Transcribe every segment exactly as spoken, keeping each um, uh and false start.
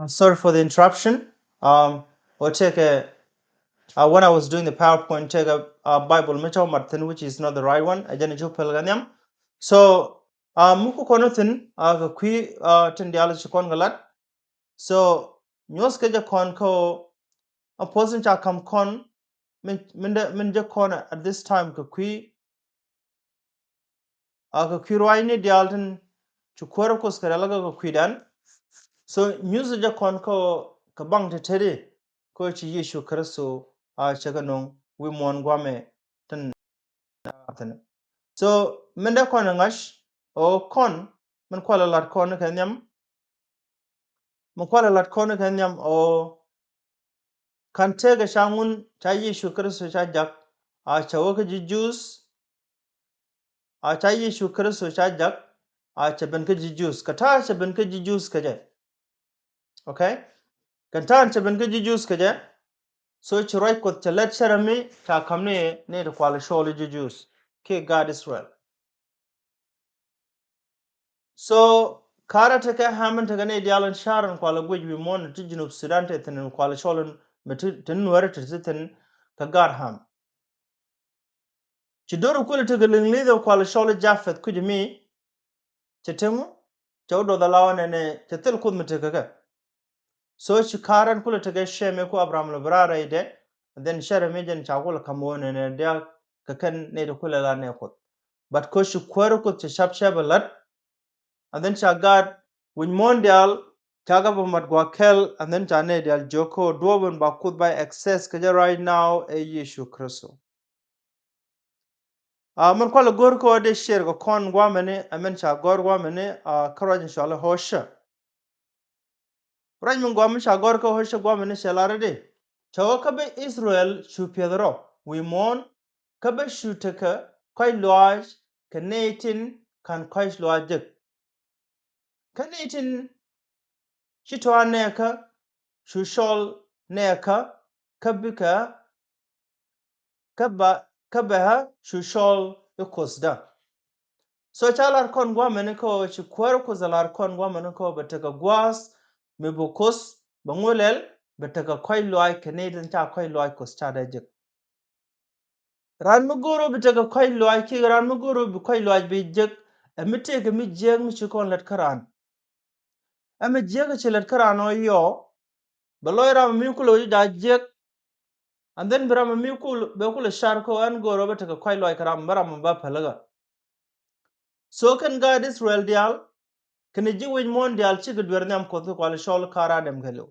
Sorry for the interruption. Um, ɔ tëëkɛ, uh, when I was doing the PowerPoint, tëëkɛ, uh, Bible mi cä mat thi̱n, which is not the right one. Ɛ jɛn cu päl kɛ nhiam. So, uh, mi ku kɔn thi̱n, uh, kɛ kui̱, uh, tin diaal ci kɔn kɛ lat. So nyuɔ̱th kɛ jɛ kɔn kä ɣöö a puɔ̱th in ca ka̱m kɔn min, min dee, min jɛ kɔn at this time kɛ kui̱, a kɛ kui̱ ruacni diaal tin ci kuäärä Kuoth kɛ rɛl kɛ kɛ kui̱dan. So nyuth jɛ kɔn kä, kä baŋ ti teti kä ci Yecu Kritho a cɛ kɛ no̱o̱ŋ wi̱i̱ muɔ̱ɔ̱n guamɛ tin. So min dee kɔn ɛ ŋa̱c ɔ kɔn min kualɛ lat kɔn kɛ nhiam. Min kualɛ lat kɔn kɛ nhiam ɔ kan tëëkɛ ca ŋun ca Yecu Kritho ca jak a cɛ wä kä ji̱ Jews. A ca Yecu Kritho ca jak a cɛ ben kä ji̱ Jews kɛ ta̱a̱ cɛ ben kä ji̱ Jews kɛ jɛ. Okay. Kɛ ta̱a̱ cɛ ben kä ji̱ Jews kɛ jɛ. So ci ruac Kuoth cɛ lät cärɛ mi ca ka̱m ni ni ti kual cɔɔl ji̱ Jews kiɛ gaat Israel. So ka̱rä tekɛ Ham in tekɛ ni diaal in ca̱r in kual guic wi̱i̱ muɔ̱ɔ̱n ti Junub Sudan te thi̱n in kual cɔɔl in mi ti, ti Nuɛri te thi̱n kä gaat Ham. Ci do̱r kulɛ tekɛ liŋ li̱th in kual cɔɔl Japeth kui̱c mi cɛ teŋu cɛ wä duɔth ala wä nɛnɛ cɛ thil Kuoth mi tekɛ kɛ. So ci ka̱rä in kulɛ tekɛ cɛ mi ku Abraham lɛ bi raar rɛydɛ. And then cɛ rɛ mi jɛn ca kulɛ ka̱m wä nɛnɛ diaal kɛ kɛn ni ti kulɛ la nɛ Kuoth. But kä ci kuäärä Kuoth cɛ cap cɛ bɛ la̱t. And then ca gaat wi̱c muɔ̱ɔ̱n diaal ca kɛ bɛ mat gua̱a̱th kɛl. And then ca nɛy diaal jiök kä duɔ̱ɔ̱p in ba Kuoth ba access kɛ jɛ right now ɛ Yecu Kritho. A min kualɛ go̱r kä dee share kɛ kɔn guamɛni, a min ca gɔ̱r guamɛni a kä ruac in cɔal i̱ Hosea. Ruac min guam mi ca gɔ̱r kä Hosea guamɛni cɛ lar i̱di cɛ wä kä bä Israel cu piɛth rɔ wi̱i̱ muɔ̱ɔ̱n kä bä cu tekɛ kɔc luaac kɛ nɛy tin ka̱n kɔc luaac jek. Kä nɛy tin ci tɔ̱ a nɛɛkä cu cɔl nɛɛkä kä bikɛ kä ba kä bɛ ɣä cu cɔl i̱ Kuothdä. So ca lar kɔn guamɛni kä ci kuäär Kuoth a lar kɔn guamɛni kä bɛ tekɛ gua̱a̱th mi bi Kuoth bɛ ŋu lɛl bɛ tekɛ kɔc luaac kɛ nɛy tin ca kɔc luaac Kuoth ca dee jek. Raan mi go̱o̱r ɣöö bi tekɛ kɔc luaac kiɛ raan mi go̱o̱r ɣöö bi kɔc luaac bi jek ɛ mi tëëkɛ mi jiääk mi ci kɔn lät kä raan. Ɛ mi jiääk ci lät kä raan ɔ yɔɔ bɛ lɔc ram mi kulɛ wec ja̱ jiääk. And then bi ram mi kul bɛ kulɛ car kä ɛn go̱o̱r ɣöö bɛ tekɛ kɔc luaac kɛ ram bä ram bä päl kä. So kɛn gaat Israel diaal kɛnɛ ji̱ wi̱c muɔ̱ɔ̱n diaal cikɛ duer nhiam Kuɔth kɛ kual cɔl ka̱r Adam kɛ liw.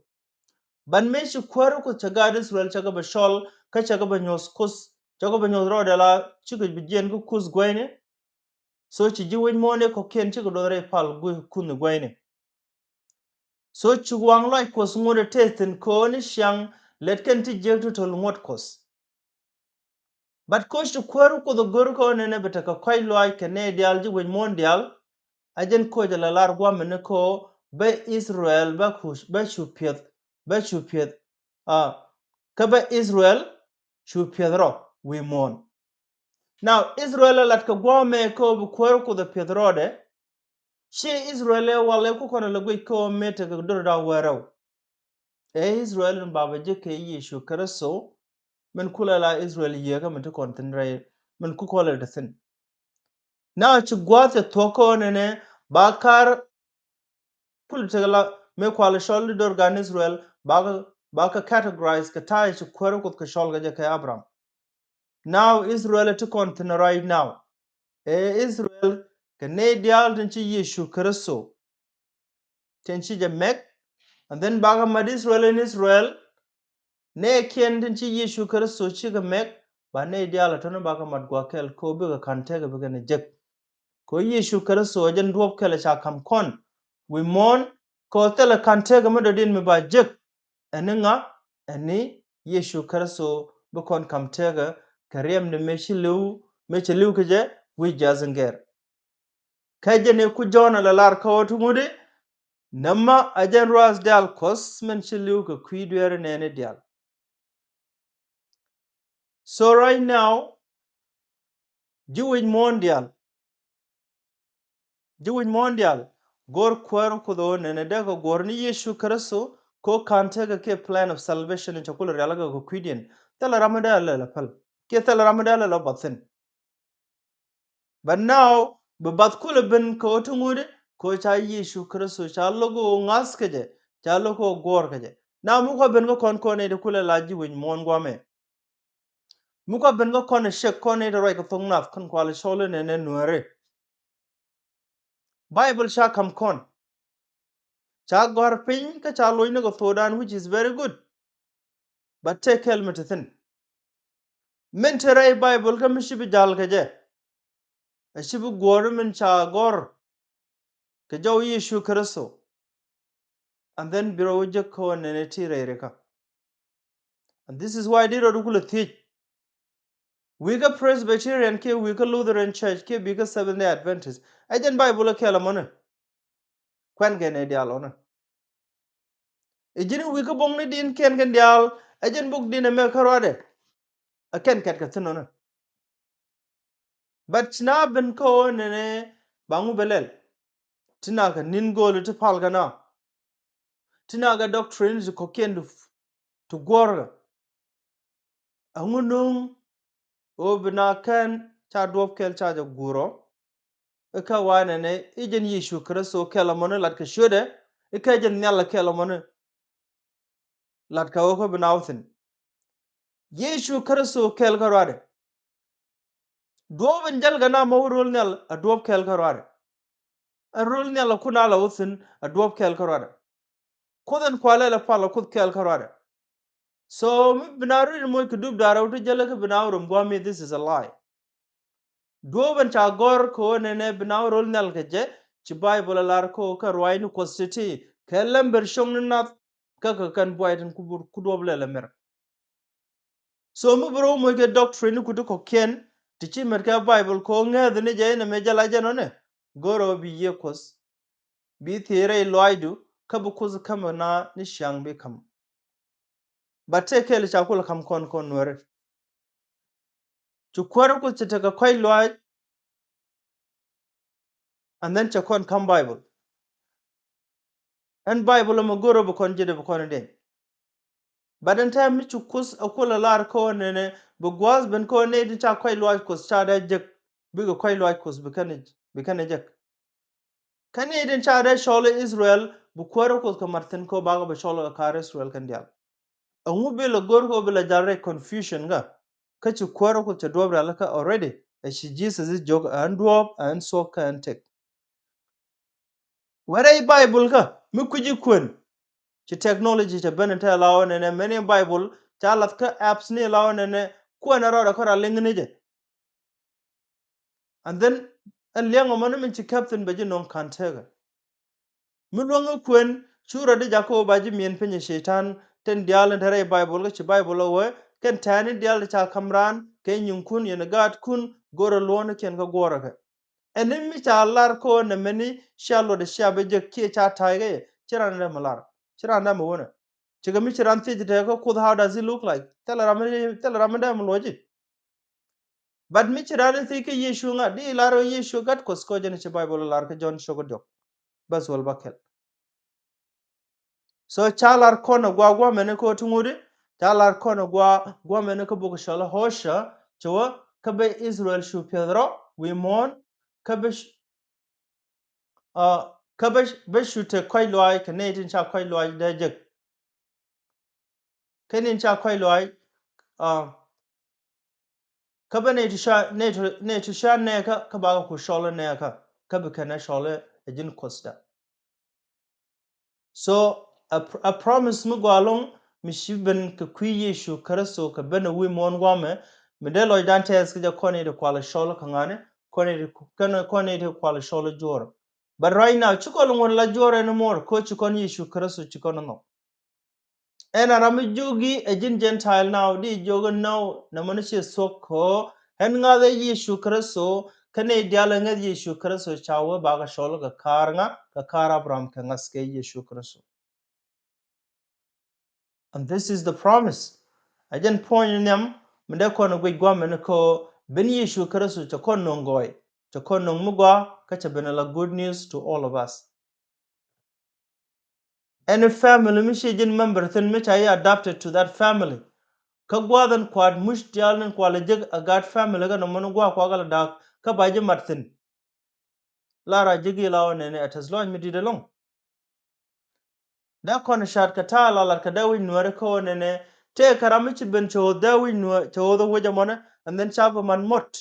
Ban mëë ci kuäär Kuoth cɛ gaat Israel cɛ kɛ bɛ cɔl kä cɛ kɛ bɛ nyuɔ̱th Kuoth cɛ kɛ bɛ nyuɔ̱th rɔɔdɛ la cikɛ bi jiɛn kä Kuoth guäyni. So ci ji̱ wi̱c muɔ̱ɔ̱n i̱ kɔ̱kiɛn cikɛ duɔth rɛy pal gui̱ Kuoth ni guäyni. So ci waŋ lɔc Kuɔth ŋuɔ̱t ɛ tëë thi̱n kööni ciaŋ lɛt kɛn ti jiäk ti töl ŋuɔ̱t Kuɔth. But koc ti kuäär Kuoth ɛ gör kɛ ɣöö nɛnɛ bi tekɛ kɔc luaac kɛ nɛy diaal ji̱ wi̱c muɔ̱ɔ̱n diaal. A jɛn koc ala lar guamɛni kɛ ɣöö bä Israel bä ku bä cu piɛth bä cu piɛth. A kä bä Israel cu piɛth rɔ wi̱i̱ muɔ̱ɔ̱n. Now Israel a lat kɛ guamɛ kɛ ɣöö bi kuäär Kuoth ɛ piɛth rɔɔdɛ. Ci Israel ɛ wal ɛ ku kɔn ɛ lɛ guic kɛ ɣöö mëë tekɛ dor da̱ŋ wäl rɛw. Ɛ Israel in ba bɛ jek kɛ Yecu Kritho. Min kulɛ la Israel yieekä min ti kɔn thi̱n rɛy min ku kɔlɛ ti thi̱n. Now ci gua̱a̱th cɛ thuɔ̱k kä ɣöö nɛnɛ ba ka̱r kulɛ tekɛ la mëë kual cɔl di dor gan Israel ba kɛ ba kɛ categorize kɛ ta̱a̱ ci kuäär Kuoth kɛ cɔl kɛ jɛ kɛ Abraham. Now Israel ti kɔn thi̱n right now. Ɛ Israel kɛ nɛy diaal tin ci Yecu Kritho tin ci jɛ mɛk. And then bakɛ mat Israel in Israel nɛɛkiɛn tin ci Yecu Kritho cikɛ mɛk. Ba nɛy diaal a tɔ̱ni bakɛ mat gua̱a̱th kɛl kɛ ɣöö bikɛ ka̱n tekɛ bikɛ ni jek. Kɛ ɣöö Yecu Kritho ɛ jɛn duɔ̱ɔ̱p kɛl ca ka̱m kɔn wi̱i̱ muɔ̱ɔ̱n. Kɛ ɣöö thilɛ ka̱n tekɛ mi dɔ̱diɛn mi ba jek. Ɛn ni ŋa? Ɛn ni Yecu Kritho bi kɔn ka̱m tekɛ kɛ riɛmdɛ mëë ci li̱w mëë ci li̱w kɛ jɛ wi̱i̱ jiath in gɛr. Kä jɛn i̱ ku Jɔ̱ɔ̱n a la lar kä ɣöö ti ŋut i̱ nɛmɛ a jɛn ruath diaal Kuɔth min ci li̱w kɛ kui̱ dueeri nɛɛni diaal. So right now ji̱ wi̱c muɔ̱ɔ̱n diaal ji̱ wi̱c muɔ̱ɔ̱n diaal go̱o̱r kuäär Kuoth ɣöö nɛnɛ dee kɛ guɔ̱r ni Yecu Kritho Ko kan tekɛ kiɛ plan of salvation cɛ kulɛ rialikä kɛ kui̱diɛn. Thilɛ ram mi dee a lɛl a päl kiɛ thilɛ ram mi dee a lɛl a bath thi̱n. But now bi bath kulɛ ben kɛ ɣöö ti ŋut, kɛ ɣöö ca Yecu Kritho ca lo̱k ɣöö ŋa̱th kɛ jɛ, ca lo̱k ɣöö guɔ̱ɔ̱r kɛ jɛ. Now mi kua ben kä kɔn kɔn i̱ ti kulɛ la ji̱ wi̱c muɔ̱ɔ̱n guamɛ. Mi kua ben kä kɔn i̱ cek kɔn i̱ ti ruac kɛ thok nath kɔn kual i̱ cɔl i̱ nɛnɛ nuääri. Bible ca ka̱m kɔn. Ca gɔ̱a̱r piny kä ca lo̱cni kɛ thokdan, which is very good. But tëë kɛl mi te thi̱n. Min te rɛy Bible kä mi ci bi jal kɛ jɛ, a ci bi guɔ̱ɔ̱r min ca gɔ̱r kɛ jɔw Yecu Kritho. And then bi rɔ wä jek kä wä nɛnɛ ti rɛy rikä. And this is why di rɔ di kulɛ thiec. Wi̱i̱ kä Presbyterian kiɛ wi̱i̱ kä Lutheran Church kiɛ bi̱i̱ kä Seventh Day Adventist, ɛ jɛn Bible ɛ kɛl ɛmɔni. Kuɛn kɛn ɛ diaal ɔnɔ. Ɛ ji̱n wi̱i̱ kä buɔ̱ŋni din kɛn kɛn diaal, ɛ jɛn buk din ɛmɛ kä ruadɛ. Ɛ kɛn kɛt kɛ thi̱n ɔnɔ. But ci na ben kä ɣöö nɛnɛ ba ŋu bɛ lɛl. Ti na kɛ ni̱n go̱o̱li ti pal kɛ na. Ti na kɛ doctrine ti kɔ̱kiɛn ti, ti guɔ̱ɔ̱rkɛ. Ɛŋu nuŋ ɣöö bi na kɛn ca duɔ̱p kɛl ca jɛ guur ɔ? Ikä wa nɛnɛ i̱ jɛn Yecu Kritho kɛl ɛmɔni lat kɛ ciötdɛ, ikä jɛn nhial kɛl ɛmɔni lat kɛ ɣöö kä bi na wä thi̱n. Yecu Kritho kɛl kä ruadɛ. Duɔ̱ɔ̱p in jäl kɛ na mɔ wä ro̱l nhial a duɔ̱ɔ̱p kɛl kä ruadɛ. A ro̱l nhial a kun a la wä thi̱n a duɔ̱ɔ̱p kɛl kä ruadɛ. Kuoth in kualɛ la pal a kuoth kɛl kä ruadɛ. So mi bi na rit moc kɛ dup da̱rɛ wä ti jälä kä bi na wä rom gua̱a̱mi, this is a lie. Duɔ̱ɔ̱p in ca gɔ̱r kɛ ɣöö nɛnɛ bi na wä ro̱l nhial kɛ jɛ, ci Bible a lar kɛ ɣöö kɛ ruaacni kuɔth ti ti kɛ lɛmbɛr cio̱ŋni nath kä kɛ kɛn buay tin ku bur ku duɔ̱ɔ̱p lɛl ɛmɛr. So mi bi rɔ moc kɛ doctrine ku ti kɔ̱kiɛn ti ci met kɛ Bible kɛ ɣöö ŋɛ̈th ni jɛ in ɛmɛ jɛ la jɛ nɔnɛ, go̱rɛ ɣöö bi yiëë kuɔth. Bi thiec rɛy lɔaacdu kä bi kuoth käm na ni ciaŋ bi ka̱m. But tëë kɛl ca kulɛ ka̱m kɔn kɔn nuɛri. Ci kuäärä kuoth ci tekɛ kɔ̱a̱c lɔaac. And then cɛ kɔn ka̱m Bible. Ɛn Bible ɛmɔ go̱rä bi kɔn ji̱dɛ bi kɔn ɛ deny. But ɛn tɛm mi ci kuoth ɛ kulɛ lar kɔn nɛnɛ bi gua̱a̱th ben kɔn nɛy tin ca kɔ̱a̱c lɔaac kuoth ca dee jek. Bikɛ kɔ̱a̱c lɔaac kuoth bi kɛn, bi kɛn ɛ jek. Kä nɛy tin ca dee cɔl i̱ Israel bi kuäärä kuoth kɛ mat thi̱n kɛ ɣöö bakɛ bi cɔl kɛ ka̱r Israel kɛn diaal. Ɛŋu bi lɛ go̱r kɛ ɣöö bi lɛ jal rɛy confusion kä? Kä ci kuäärä kuoth cɛ duɔ̱ɔ̱p rialikä already. Ɛ ci Jesus i̱ jiök ɛ ɣän duɔ̱ɔ̱p, ɛ ɣän thuɔ̱k kä ɣän tëk. Wä rɛy Bible kä mi kui̱ci kuën. Ci technology cɛ ben in te la wä nɛnɛ mɛni Bible ca lath kä apps ni la wä nɛnɛ kuɛn ɛ rɔɔdɛ kä ra liŋ ni jɛ. And then ɛ liɛŋ ɔmɔ ni min ci käp thi̱n bɛ ji̱ nɔŋ ka̱n tekɛ. Mi luäŋ ɛ kuën cu rɔ di jakä wä ba ji̱ miɛn piny ɛ cɛy-tan tin diaal in te rɛy Bible kä ci Bible ɛ wee kɛn tɛ̈ni diaal ti ca ka̱m raan kɛ nyiŋkun yɛn gaatkun go̱rɛ luɔ̱ɔ̱nikiɛn kä guɔ̱ɔ̱rɛ kɛ. Ɛn ni mi ca lar kä wä nɛ mɛni cia luɔt ɛ cia bɛ jek kiɛ ca ta̱y kɛ yɛ ci raan dämɛ lar ci raan dämɛ wänɛ. Cikɛ mi ci raan thiec tɛ kä kuoth, how does he look like? Thilɛ ram mi, thilɛ ram mi dee mi luɔci. But mi ci raan thiec kä Yecu ŋa di lar wä Yecu gat kuɔth kɔ jɛn ci Bible lar kä John cok diɔk. Bas wäl ba kɛl. So ca lar kɔn a gua guamɛn kä ti ŋut di ca lar kɔn a gua guamɛn kä buk cɔl Hosea ci wä kä bɛ Israel cu piɛth rɔ wi̱i̱ muɔ̱ɔ̱n kä bɛ Kä bä, bä cu te kɔc luaac kɛ nɛy tin ca kɔc luaac dee jek. Kɛ nin ca kɔc luaac, kä bä nɛy ti ca, nɛy ti, nɛy ti ca nɛɛkä, kä bakɛ ku cɔl nɛɛkä, kä bi kɛn ɛ cɔl ɛ ji̱n Kuothda. So a, a promise mi gɔaa ɛlɔ̱ŋ mi ci ben kɛ kui̱ Yecu Kritho kɛ ben ɛ wi̱i̱ muɔ̱ɔ̱n guamɛ, mi dee lɔcdan tɛth kä jɛ kɔn i̱ ti kual cɔl kä ŋa̱ni, kɔn i̱ ti, kɔn i̱ ti kual cɔl juɔr. But right now ci kɔn ŋuɔ̱t la juɔr anymore, kä ci kɔn Yecu Kritho ci kɔn nhɔk. Ɛn a ram mi jiök i̱ ɛ ji̱n Gentile now, di jiök i̱ now, nɛ mɔni ci thuɔ̱k kä ɛn ŋa̱th ɛ Yecu Kritho, kä nɛy diaal ɛ ŋäth Yecu Kritho ca wee bakɛ cɔl kɛ ka̱r ŋa, kɛ ka̱r Abraham kɛ ŋa̱th kɛ Yecu Kritho. And this is the promise. Ɛ jɛn puɔ̱ny nhiam mi dee kɔn guic guamɛn kä ben Yecu Kritho cɛ kɔn no̱o̱ŋ gɔɔy, cɛ kɔn no̱o̱ŋ mi gɔaa, kä cɛ ben a la good news to all of us. Any family mi ci ji̱n member thi̱n mi ca ji̱ adopted to that family. Kä gua̱a̱th ɛn kua̱t muc diaal ni kual jek a gaat family kä nɔmɔ ni gua̱a̱ kua̱ kä la da̱a̱k kä ba ji̱ mat thi̱n. Lar a ji̱ gi̱i̱l a ɣöö nɛnɛ a tɛth lɔ̱ny mi di̱t ɛlɔ̱ŋ. Dee kɔn ca̱t kɛ ta̱a̱ la lat kɛ dee wi̱c nuääri kä ɣöö nɛnɛ tëëkɛ ram mi ci ben cɛ ɣöth dee wi̱c nuäär cɛ ɣöth ɛ wec ɛmɔnɛ and then ca bɛ man mot.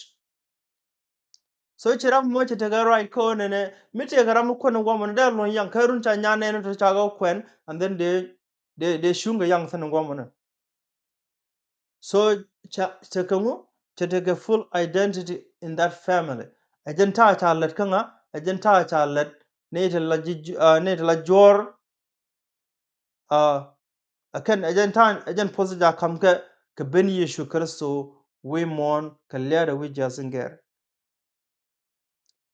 So ci ram mɔ ci tekɛ right kä ɣöö nɛnɛ mi tëëkɛ ram mi kuän in guamɔ ni dee luɔ̱ny yaŋ kä run ca nyan nɛn tɔ ca kɛ kuɛn and then dee dee dee cuŋ kɛ yaŋ thi̱n in guamɔ ni. So ca tekɛ ŋu, ca tekɛ full identity in that family. Ɛ jɛn ta̱a̱ ca lät kä ŋa, ɛ jɛn ta̱a̱ ca lät ni ti la ji̱, ah, ni ti la juɔ̱ɔ̱r. Ah, ɛ kɛn ɛ jɛn ta̱a̱ ɛ jɛn puɔth ca ka̱m kɛ kɛ ben Yecu Kritho wi̱i̱ muɔ̱ɔ̱n kɛ lia̱a̱dɛ wi̱i̱ jiath in gɛr.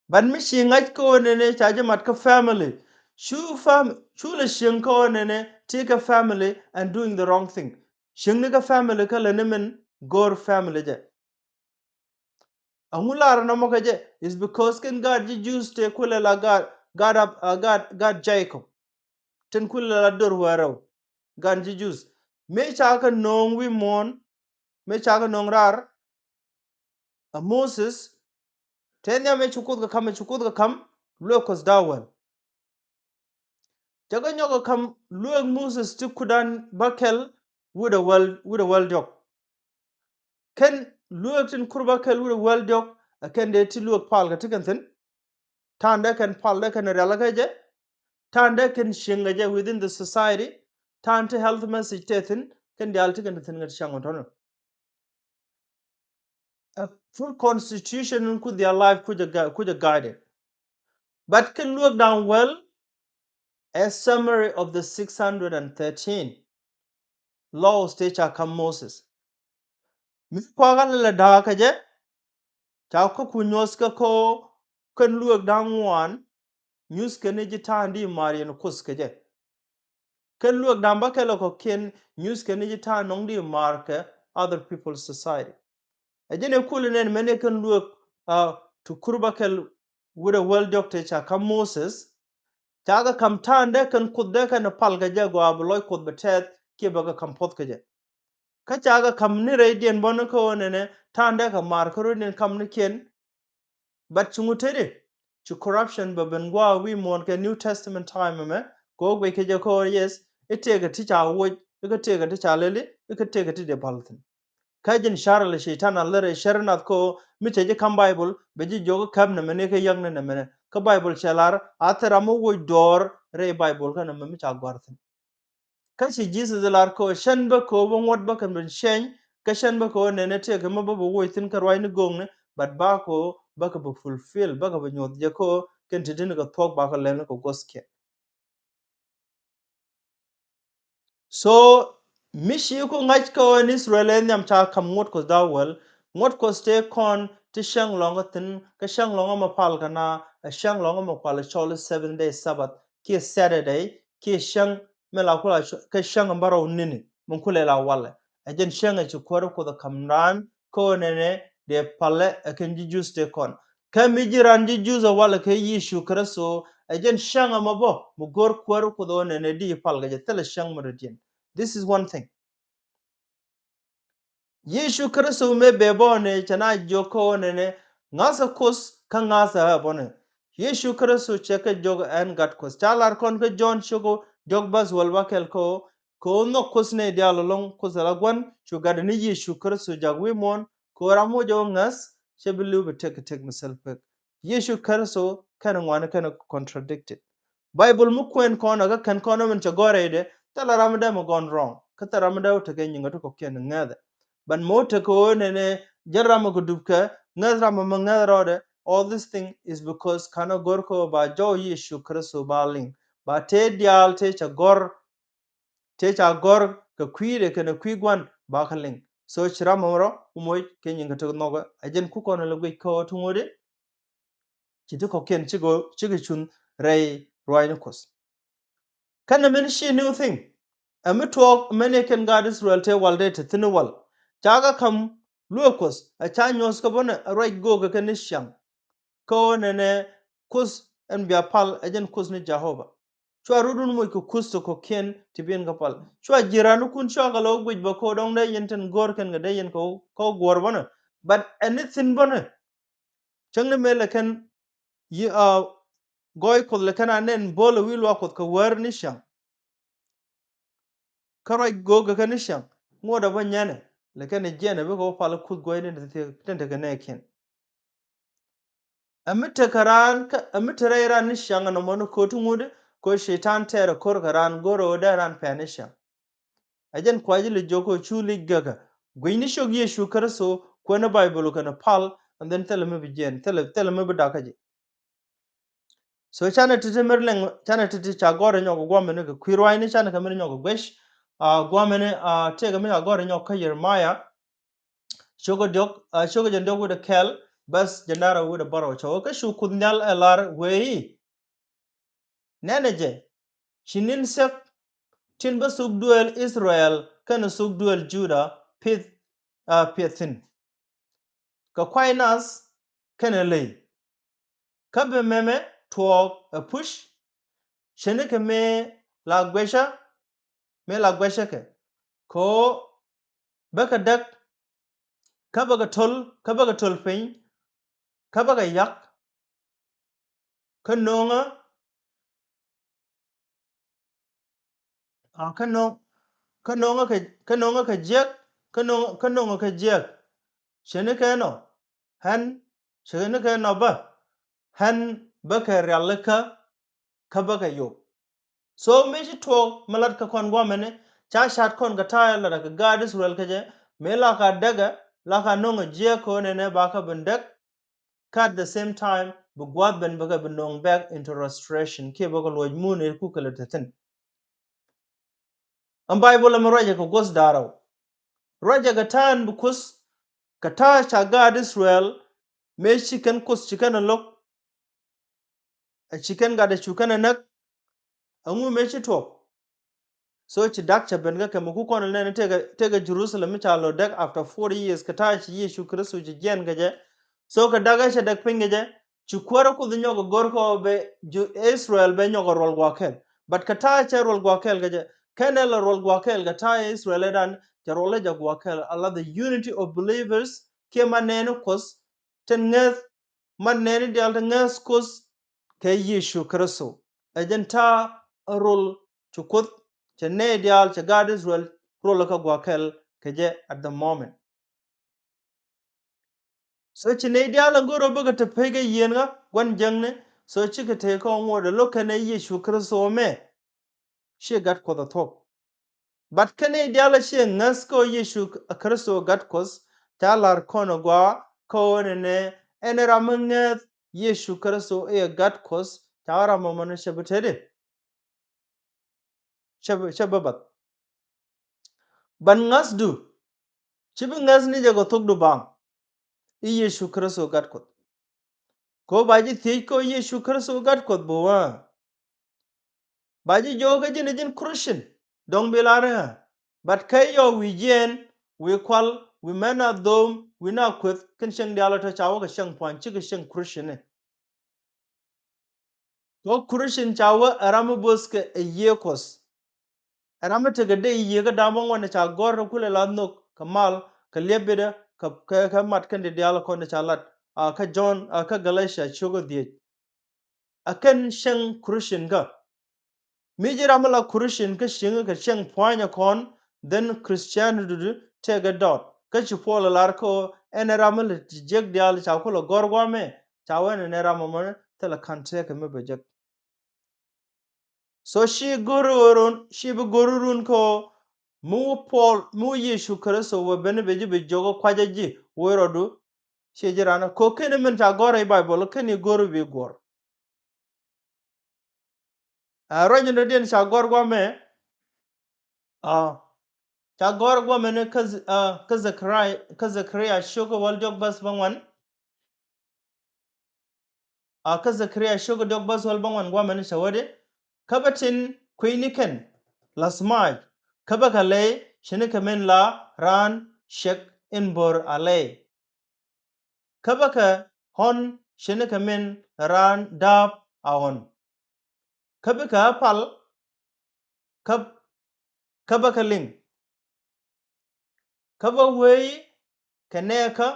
But mi ci ŋa̱c kä ɣöö nɛnɛ ca ji̱ mat kä family. Cu fam-, cu lɛ cieŋ kä ɣöö nɛnɛ ti kä family and doing the wrong thing. Cieŋni kä family kä lɛ ni min go̱o̱r family jɛ. Ɛŋu lar nɔmɔ kä jɛ is because kɛn gaat ji̱ Jews tëë kulɛ la gaat, gaat ab-, ah, gaat, gaat Jacob. Tin kulɛ la dor wärä ɔ gan ji̱ Jews. Mëë ca kɛ nööŋ wi̱i̱ muɔ̱ɔ̱n, mëë ca kɛ nööŋ raar ɛ Moses. Tëë nhiam mëë ci Kuoth kɛ ka̱m, mëë ci Kuoth kɛ ka̱m luëëk Kuɔth da̱wäl. Cɛ kɛ nyɔk kɛ ka̱m luëëk Moses ti kudan bäkɛl wi̱cdɛ wäl, wi̱cdɛ wäl diɔ̱k. Kɛn luëëk tin kur bäkɛl wi̱cdɛ wäl diɔ̱k ɛ kɛn dee ti luëëk pal kɛ ti kɛn thi̱n. Ta̱a̱n dee kɛn pal dee kɛn rial kä jɛ. Ta̱a̱n dee kɛn cieŋ kɛ jɛ within the society. Ta̱a̱n ti health message tëë thi̱n kɛn diaal ti kɛn ti thi̱n kɛ ti cäŋ ɔ tɔ̱nɔ. A full constitution in ku their life ku jɛ ga-, ku jɛ guided. But kɛn luëëk da̱ŋ wäl, a summary of the six hundred and thirteen laws tëë ca ka̱m Moses. Mi kuakä lɛ lɛ da̱a̱kä jɛ ca kä ku nyuɔ̱th kä kä kɛn luëëk da̱ŋ ŋuan nyuthkɛ ni ji̱ ta̱a̱n di maar yɛn Kuoth kɛ jɛ. Kɛn luëëk da̱ŋ bäkɛl ɛ kɔ̱kiɛn nyuthkɛ ni ji̱ ta̱a̱n nɔŋ di maar kɛ other people society. Ɛ jɛn ɛ kul nɛn mɛn ɛ kɛn luëëk, ah, ti kur bäkɛl wi̱cdɛ wäl diɔ̱k tëë ca ka̱m Moses. Ca kɛ ka̱m ta̱a̱n dee kɛn Kuoth dee kɛn pal kɛ jɛ gɔaa bi lɔc Kuoth bɛ tɛth kiɛ bɛ kɛ ka̱m puɔ̱th kɛ jɛ. Kä ca kɛ ka̱m ni rɛydiɛn bä ni kä ɣöö nɛnɛ ta̱a̱n dee kɛ maar kä rɔ̱diɛn ka̱m ni kiɛn. But cuŋ tëëdi ci corruption bɛ ben gua̱a̱ wi̱i̱ muɔ̱ɔ̱n kɛ New Testament time ɛmɛ kɛ ɣöö guic kɛ jɛ kä ɣöö yes i̱ tëëkɛ ti ca woc i̱ kä tëëkɛ ti ca lɛli i̱ kä tëëkɛ ti dee pal thi̱n. Kä ji̱n ca̱r lɛ Cɛytan a lär ɛ cär nath kä ɣöö mi cɛ ji̱ ka̱m Baibol bɛ ji̱ jiök kä käp nɛmɛ ni kä yäk ni nɛmɛ ni kä Baibol cɛ lar a thil ram mi woc dɔɔr rɛy Baibol kä nɛmɛ mi ca gɔ̱a̱r thi̱n. Kä ci Jesus lar kɛ ɣöö cän bä kɛ ɣöö bä ŋuɔ̱t bä kɛ ben cɛny kä cän bä kɛ ɣöö nɛnɛ tëëkɛ mi bä bɛ woc thi̱n kä ruacni göökni, but ba kɛ ɣöö bä kɛ bɛ fulfill, bä kɛ bɛ nyuɔ̱th jɛ kɛ ɣöö kɛn te di̱n kɛ thuɔ̱k ba kɛ lɛl ni kɛ guɔ̱thkiɛn. So mi ci ku ŋa̱c kä ɣöö ɛn Israel ɛ nhiam ca ka̱m ŋuɔ̱t Kuɔth da̱wäl. Ŋuɔ̱t Kuɔth tëë kɔn ti cäŋ lɔ̱ŋä thi̱n kä cäŋ lɔ̱ŋä mɛ pal kɛ na ɛ cäŋ lɔ̱ŋä mɛ kual ɛ cɔl i̱ seventh day Sabbath kiɛ Saturday kiɛ cäŋ mi la kula kä cäŋ in bärɔw ni̱ni min kulɛ la walɛ. Ɛ jɛn cäŋ ɛ ci kuäär Kuoth ɛ ka̱m raan kä ɣöö nɛnɛ dee palɛ ɛ kɛn ji̱ Jews tëë kɔn. Kä mi ji̱ raan ji̱ Jews ɛ walɛ kɛ Yecu Kritho ɛ jɛn cäŋ ɛmɔ bä mi go̱o̱r kuäär Kuoth ɣöö nɛnɛ di pal kɛ jɛ thilɛ cäŋ mi rɔ̱diɛn. This is one thing. Yecu Kritho mëë bɛ bä ɣöö nɛ cɛ na jiök kä ɣöö nɛnɛ ŋa̱thä Kuoth kä ŋa̱thä ɣä bä nɛ. Yecu Kritho cɛ kɛ jiök ɛn Gat Kuɔth. Ca lar kɔn kä Jɔ̱ɔ̱n ciök diɔ̱k bäth wäl bäkɛl kä ɣöö kɛ ɣöö nhɔk Kuoth nɛy diaal ɛlɔ̱ŋ Kuoth ala gua̱n cu gatdɛ ni Yecu Kritho jak wi̱i̱ muɔ̱ɔ̱n kɛ ɣöö ram mi wä jɛ ɣöö ŋäth cɛ bi li̱w bi tëk kɛ tëk mi thil pek. Yecu Kritho kɛn ŋuani kɛn contradicted. Baibol mi kuɛn kɔn ɛ kä kɛn kɔn ɛ min cɛ gɔ̱r rɛydɛ thilɛ ram mi dee mi gɔn wrong kä thilɛ ram mi dee wä tekɛ nyiŋä ti kɔ̱kiɛn ŋäthɛ. But mi wä tekɛ ɣöö nɛnɛ jäl ram mi kɛ dup kɛ ŋäth ram mi ŋäth rɔɔdɛ. All this thing is because kanɛ gɔ̱r kɛ ɣöö ba jɔw Yecu Kritho ba liŋ ba tëë diaal tëë cɛ gɔ̱r tëë ca gɔ̱r kɛ kui̱dɛ kɛnɛ kui̱ gua̱n ba kä liŋ. So ci ram mɔmɔ rɔ moc kɛ nyin kɛ tek nhɔkä. A jɛn ku kɔn lɛ guic kä ɣöö ti ŋuɔ̱t i̱ ci ti kɔ̱kiɛn cikɛ, cikɛ cunh rɛy ruaacni Kuɔth. Kɛnɛ min ci new thing. Ɛ mi tuɔɔk mɛn i̱ kɛn gaat Israel tëë wal dee te thi̱n i̱ wal. Ca kɛ ka̱m luëë Kuɔth ɛ ca nyuɔ̱th kɛ bä nɛ ruac go̱o̱kɛ kɛn i̱ ciaŋ. Kä ɣöö nɛnɛ Kuoth ɛn bia pal ɛ jɛn Kuoth ni Jehovah. Cua rut wun moc kɛ kuth ti kɔ̱kiɛn ti bi̱i̱n kɛ pal. Cua ji̱ ranikun cua kɛ lɔ guic bä kɛ ɣöö dɔ̱ŋ dee yɛn tin go̱o̱r kɛn kɛ dee yɛn kɛ ɣöö, kɛ ɣöö guɔ̱ɔ̱r bänɛ. But anything bänɛ. Cäŋ ni mëë lɛ kɛn yi, a, gɔɔy Kuɔth lɛ kɛn a nɛn bo̱o̱lɛ wi̱i̱ luaak Kuɔth kɛ wäär ni ciaŋ. Kä ruac go̱o̱k kɛ kɛ ni ciaŋ. Ŋuɔ̱t a bä nyɛnɛ lɛ kɛn a jiɛn a bikɛ wä pal kuth guɔ̱ɔ̱cni tin tekɛ nɛɛkiɛn. Ɛ mi tekɛ raan kä ɛ mi te rɛy raan ni ciaŋ ɛn ɔmɔ ni ko̱ti ŋut ko̱ Cɛytan tɛɛr ɛ ko̱r kɛ raan go̱o̱rɛ ɣöö dee raan pɛn ni ciaŋ. Ɛ jɛn kua̱c ilɛ jiök kä cu lic gäkä guicni ciök Yecu Kritho kuɛn ni Baibol kɛn pal, and then thilɛ mi bi jiɛn, thilɛ, thilɛ mi bi dakä ji̱. So canɛ ti̱ti̱ mi ri lɛŋ, canɛ ti̱ti̱ ca gɔ̱r inyɔk guamɛni kɛ kui̱ ruaacni, canɛ kɛ mi ri nyɔk guec. A, guamɛni, a, tëëkɛ mi ca gɔ̱r inyɔk kä Yeremia. Cio̱kä diɔ̱k, a, cio̱kä jɛn diɔ̱k wi̱cdɛ kɛl, bäth jɛn da̱ŋ rɛw wi̱cdɛ bärɔw cɔw. Kä cu Kuoth Nhial ɛ lar wee i̱, nɛnɛ jɛ, ci ni̱n thiäk tin bä thuk duëël Ithɛrɛl kɛnɛ thuk duëël Juda pith, a, piɛth thi̱n. Kɛ kuay nath kɛnɛ ley. Kä bi mɛmɛ tuɔɔk ɛ puc, ce̱tnikɛ mëë la guɛcä, mëë la guɛcä kɛ. Kɛ ɣöö bä kɛ däk, kä bä kɛ to̱l, kä bä kɛ to̱l piny, kä bä kɛ yak, kä no̱o̱ŋä, a, kä no̱o̱ŋ, kä no̱o̱ŋä kɛ, kä no̱o̱ŋä kɛ jiäk, kä no̱o̱ŋ, kä no̱o̱ŋä kɛ jiäk. Ce̱tnikɛ nɔ, ɣän, ce̱tnikɛ nɔ bä, ɣän bä kɛ rialikä, kä bä kɛ yop. So mëë ci tuɔɔk mi lat kä kɔn guamɛni, ca cat kɔn kɛ ta̱a̱ lat kɛ gaat Ithɛrɛl kɛ jɛ, mëë la ka däkɛ, la ka no̱o̱ŋä jiäk kɛ ɣöö nɛnɛ ba kä ben däk, kä at the same time bi gua̱a̱th ben bä kɛ bi no̱o̱ŋ back into restoration kiɛ bä kɛ luɔc mun ëë kukɛ lɛ te thi̱n. Ɛn Baibol ɛmɛ ruacɛ kɛ guɔ̱th da̱ŋ rɛw. Ruacɛ kɛ ta̱a̱ in bi Kuoth, kɛ ta̱a̱ ca gaat Ithɛrɛl, mëë ci kɛn Kuoth ci kɛn ɛ lo̱k, ɛ ci kɛn gat ɛ cu kɛn ɛ näk, ɛŋu mëë ci tuɔɔk? So ci da̱k cɛ ben kä kɛ mi ku kɔn ɛ nɛn tekɛ, tekɛ Jerusalem mi ca lo̱k däk after forty years kɛ ta̱a̱ ci Yecu Kritho ci jiɛn kɛ jɛ. So kɛ da̱k ɛ cɛ däk piny kɛ jɛ, ci kuäärä Kuoth nyɔk ɛ go̱r kɛ ɣöö bɛ Ju-, Ithɛrɛl bɛ nyɔk ɛ ruɔl gua̱a̱th kɛl. But kɛ ta̱a̱ cɛ ruɔl gua̱a̱th kɛl kɛ jɛ, kɛnɛ la ruɔl gua̱a̱th kɛl kɛ ta̱a̱ Ithɛrɛl ɛ dan cɛ ruɔl ɛ jɛ gua̱a̱th kɛl. Ala the unity of believers kiɛ ma nɛɛni Kuoth tin ŋäth, ma nɛɛni diaal tin ŋäth Kuoth kɛ Yecu Kritho. Ɛ jɛn ta̱a̱ ɛ ruɔl ci Kuoth, cɛ nɛy diaal, cɛ gaat Ithɛrɛl ruɔl kä gua̱a̱th kɛl kɛ jɛ at the moment. So ci nɛy diaal ɛn go̱r ɔ bikɛ te pec kɛ yieen ɣä gua̱n jäŋni. So cikɛ te kɔn ŋuɔ̱t ɛ lo̱k kɛnɛ Yecu Kritho mɛ, ciɛ gat Kuɔth ɛ thuɔ̱k. But kɛnɛ diaal ɛ ciɛ ŋäth kä Yecu Kritho gat Kuɔth, ca la̱r kɔn ɛ gɔaa kä ɣöö nɛnɛ ɛn ram mi ŋäth Yecu Kritho i̱ ɛ gat Kuɔth, ca ram ɛmɔ ni cɛ bi tetdi. Cɛ bi, cɛ bi bath. Ban ŋa̱thdu, ci bi ŋäth ni jɛ kɛ thokdu baaŋ i̱ Yecu Kritho gat Kuɔth. Kɛ ɣöö ba ji̱ thiec kɛ ɣöö Yecu Kritho gat Kuɔth bi wä. Ba ji̱ jiök kä ji̱n i̱ ji̱n Christian, dɔ̱ŋ bi lar ɛ. But kä yɔ wi̱i̱ jiɛɛn, wi̱i̱ kual, wi̱i̱ mɛn a dho̱o̱m, wi̱i̱ na kueth, kɛn cieŋ diaal ɔ tɔ ca wä kɛ cieŋ pua̱ny, cikɛ cieŋ Christian ni. Kɛ ɣöö Christian ca wä ɛ ram mi bo̱thkɛ ɛ Yiëë Kuɔth. Ɛ ram mi tekɛ dee Yiëë kä da̱ŋ bäŋuan ca gɔ̱r kä kulɛ la nhök kɛ mal kɛ liɛp bitdä kɛ, kɛ, kɛ mat kɛn di diaal kɔn ca lat. A kä Jɔ̱ɔ̱n, a kä Galatia ciökä dhiec. A kɛn cieŋ Christian kä. Mi ji̱ ram mi la Christian kä cieŋ kɛ cieŋ pua̱nyɛ kɔn, then Christianity du tekɛ dɔɔt. Kä ci Puɔl ɛ lar kä ɣöö ɛn ɛ ram mi la ti jiäk diaal ca kulɛ gɔ̱r guamɛ, ca wä ɛn ɛ ram ɛmɔ ni thilɛ ka̱n tekɛ mi bɛ jek. So ci go̱r run, ci bi go̱r run kä ɣöö mi wä Puɔl, mi wä Yecu Kritho wä ben bɛ ji̱ bi jiök kä kuacä ji̱ wä rɔɔdu. Ci ji̱ ran kä ɣöö kɛn min ca gɔ̱r i̱ Baibol kɛn i̱ go̱r bi guɔ̱r. A ruac in dɔ̱diɛn ca gɔ̱r guamɛ. A ca gɔ̱r guamɛ ni kä, a, kä Zekaria, kä Zekaria ciökä wäl diɔ̱k bäth bäŋuan. A kä Zekaria ciökä diɔ̱k bäth wäl bäŋuan guamɛ ni cɛ wä di. Kä bä tin kui̱ni kɛn la̱th mac. Kä bä kɛ ley ce̱tnikɛ min la raan ciɛk in bo̱r a ley. Kä bä kɛ ɣɔ̱n ce̱tnikɛ min raan da̱a̱p a ɣɔ̱n. Kä bikɛ a pal Kä, kä bä kɛ liŋ. Kä bä wee kɛ nɛɛkä,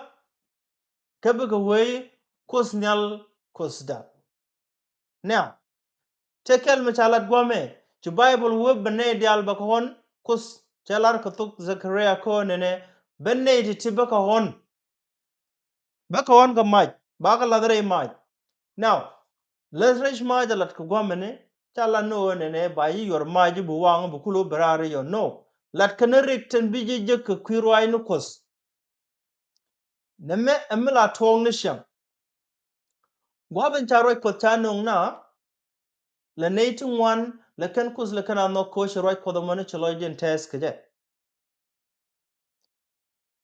kä bä kɛ wee Kuoth Nhial Kuothda. Now, tëë kɛl mi ca lat guamɛ, ci Baibol wee bä nɛy diaal bä kɛ ɣɔn Kuoth, cɛ lar kɛ thok Zɛkaria kɛ ɣöö nɛnɛ, bä nɛy ti̱ti̱ bä kɛ ɣɔn. Bä kɛ ɣɔn kɛ mac, ba kɛ lath rɛy mac. Now, läth rɛy mac a lat kɛ guamɛ ni, ca lat ni ɣöö nɛnɛ, ba ji̱ yuɔr mac ji̱ bi waŋ bi kul wä bi raar yɔ. No, lat kɛ ni rik tin bi ji̱ jek kɛ kui̱ ruac ni Kuoth. Nɛmɛ ɛ mi la tuɔɔk ni ciaŋ. Gua̱a̱th in ca ruac Kuɔth ca nöŋ na, lɛ nɛy ti ŋuan, lɛ kɛn Kuoth lɛ kɛn a nhɔk kɛ ɣöö ci ruac Kuɔth ɛmɔ ni ci lɔcdiɛn tɛth kɛ jɛ.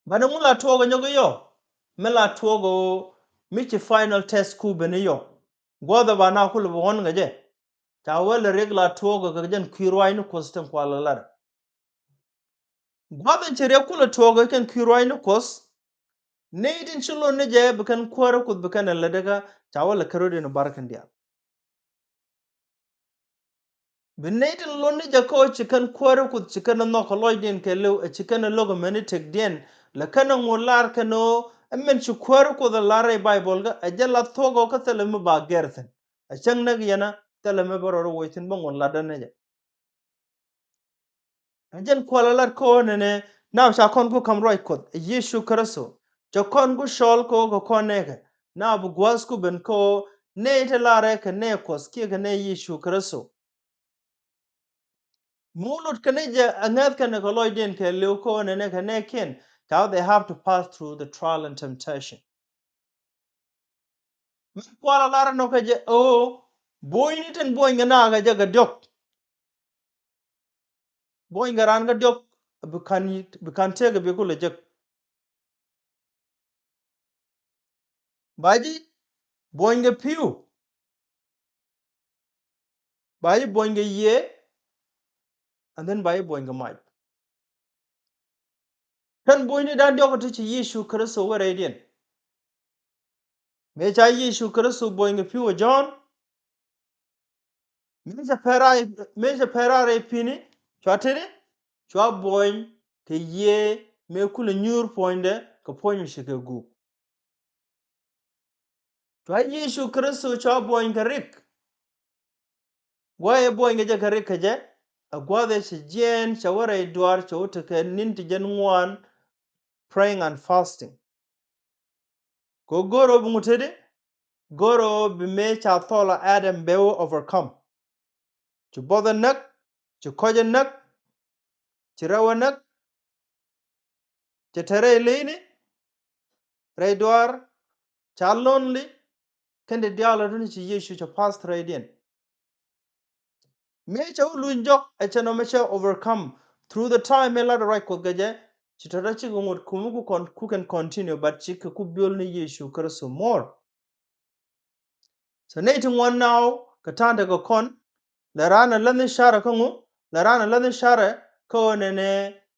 Banɛ ŋu la tuɔɔk ɛ nyɔk i̱ yɔ, mi la tuɔɔk ɛ ɣöö mi ci final test ku ben i̱ yɔ. Gua̱a̱th ɛ ba na kul bi ɣɔn kɛ jɛ. Ca wee lɛ riɛk la tuɔɔk ɛ kɛ jɛn kui̱ ruac ni Kuɔth tin kualɛ lar. Gua̱a̱th in ci riɛk kulɛ tuɔɔk ɛ kɛn kui̱ ruac ni Kuɔth. Nɛy tin ci lon ni jɛ bi kɛn kuäärä Kuoth bi kɛn ɛ lätdä kä ca wä lɛ kärot in bar kɛn diaal. Bi nɛy tin lon ni jɛ kä ci kɛn kuäärä Kuoth ci kɛn ɛ nhɔk kɛ lɔcdiɛn kɛɛliw ɛ ci kɛn ɛ lo̱k ɛ mɛni tëkdiɛn lɛ kɛn ɛ ŋot lar kɛn ɣöö ɛ mɛn ci kuäärä Kuoth ɛ lar rɛy Baibol kä ɛ jɛ la thuɔ̱k ɣöö kä thilɛ mi ba gɛr thi̱n. Ɛ cäŋ näk yɛn ɛ thilɛ mi bä rɔ rɔ woc thi̱n bä ŋot latdä ni jɛ. Ɛ jɛn kualɛ lat kä ɣöö nɛnɛ na ca kɔn ku ka̱m ruac Kuɔth ɛ Yecu Kritho. Cɛ kɔn ku cɔɔl kä ɣöö kɛ kɔn nɛɛkɛ na bi gua̱a̱th ku ben kä ɣöö nɛy ti larɛ kɛ nɛy Kuɔth kiɛ kɛ nɛy Yecu Kritho. Mi wä lut kɛ ni jɛ ɛ ŋäth kɛn kɛ lɔcdiɛn kɛɛliw kä ɣöö nɛnɛ kɛ nɛɛkiɛn ca wä they have to pass through the trial and temptation. Mi kualɛ lar ɛnɔ kɛ jɛ ɣöö buɔ̱nyni tin buɔ̱ny kɛ na kɛ jɛ kɛ diɔ̱k. Buɔ̱ny kɛ raan kɛ diɔ̱k bi ka̱n, bi ka̱n tëëk bi kulɛ jek. Ba ji̱ buɔ̱ny kɛ pi̱w. Ba ji̱ buɔ̱ny kɛ yiëë. And then ba ji̱ buɔ̱ny kɛ mac. Kɛn buɔ̱nyni dan diɔ̱k ti ci Yecu Kritho wä rɛydiɛn. Mëë ca Yecu Kritho buɔ̱ny kɛ pi̱w ɛ Jɔ̱ɔ̱n. Mëë cɛ pɛr a, mëë cɛ pɛr a rɛy pi̱ni cua tini cua buɔ̱ny kɛ yiëë mëë kulɛ nyuur puɔ̱nydɛ kɛ puɔ̱ny mi ci kɛ guuk. Cua Yecu Kritho cua buɔ̱ny kɛ rik. Gua̱a̱th ɛ buɔ̱ny kɛ jɛ kɛ rik kɛ jɛ ɛ gua̱a̱th ɛ cɛ jiɛɛn cɛ wä rɛy duaar cɛ wä tekɛ ni̱n ti jɛn ŋuan. Praying and fasting. Kɛ go̱r ɣöö bi ŋut teti go̱r ɣöö bi mëë ca thɔɔl a Adam bɛ wä overcome. Ci buɔth ɛ näk, ci kɔc ɛ näk, ci rɛw ɛ näk. Cɛ te rɛy leyni rɛy duaar ca lonely. Kɛn ti diaal ɛ duni ci Yecu cɛ pass rɛydiɛn. Mëë cɛ wä luny jɔk ɛ cɛ nɔmɔ cɛ overcome through the time mëë lat ruac Kuɔth kɛ jɛ. Ci tɔ̱tɔ̱ cikɛ ŋot kumä ku kɔn ku kɛn continue but cikɛ ku build ni Yecu Kritho more. So nɛy ti ŋuan now kɛ ta̱a̱n tekɛ kɔn lɛ raan ɛ läthni carɛ kä ŋu lɛ raan ɛ läthni carɛ kä ɣöö nɛnɛ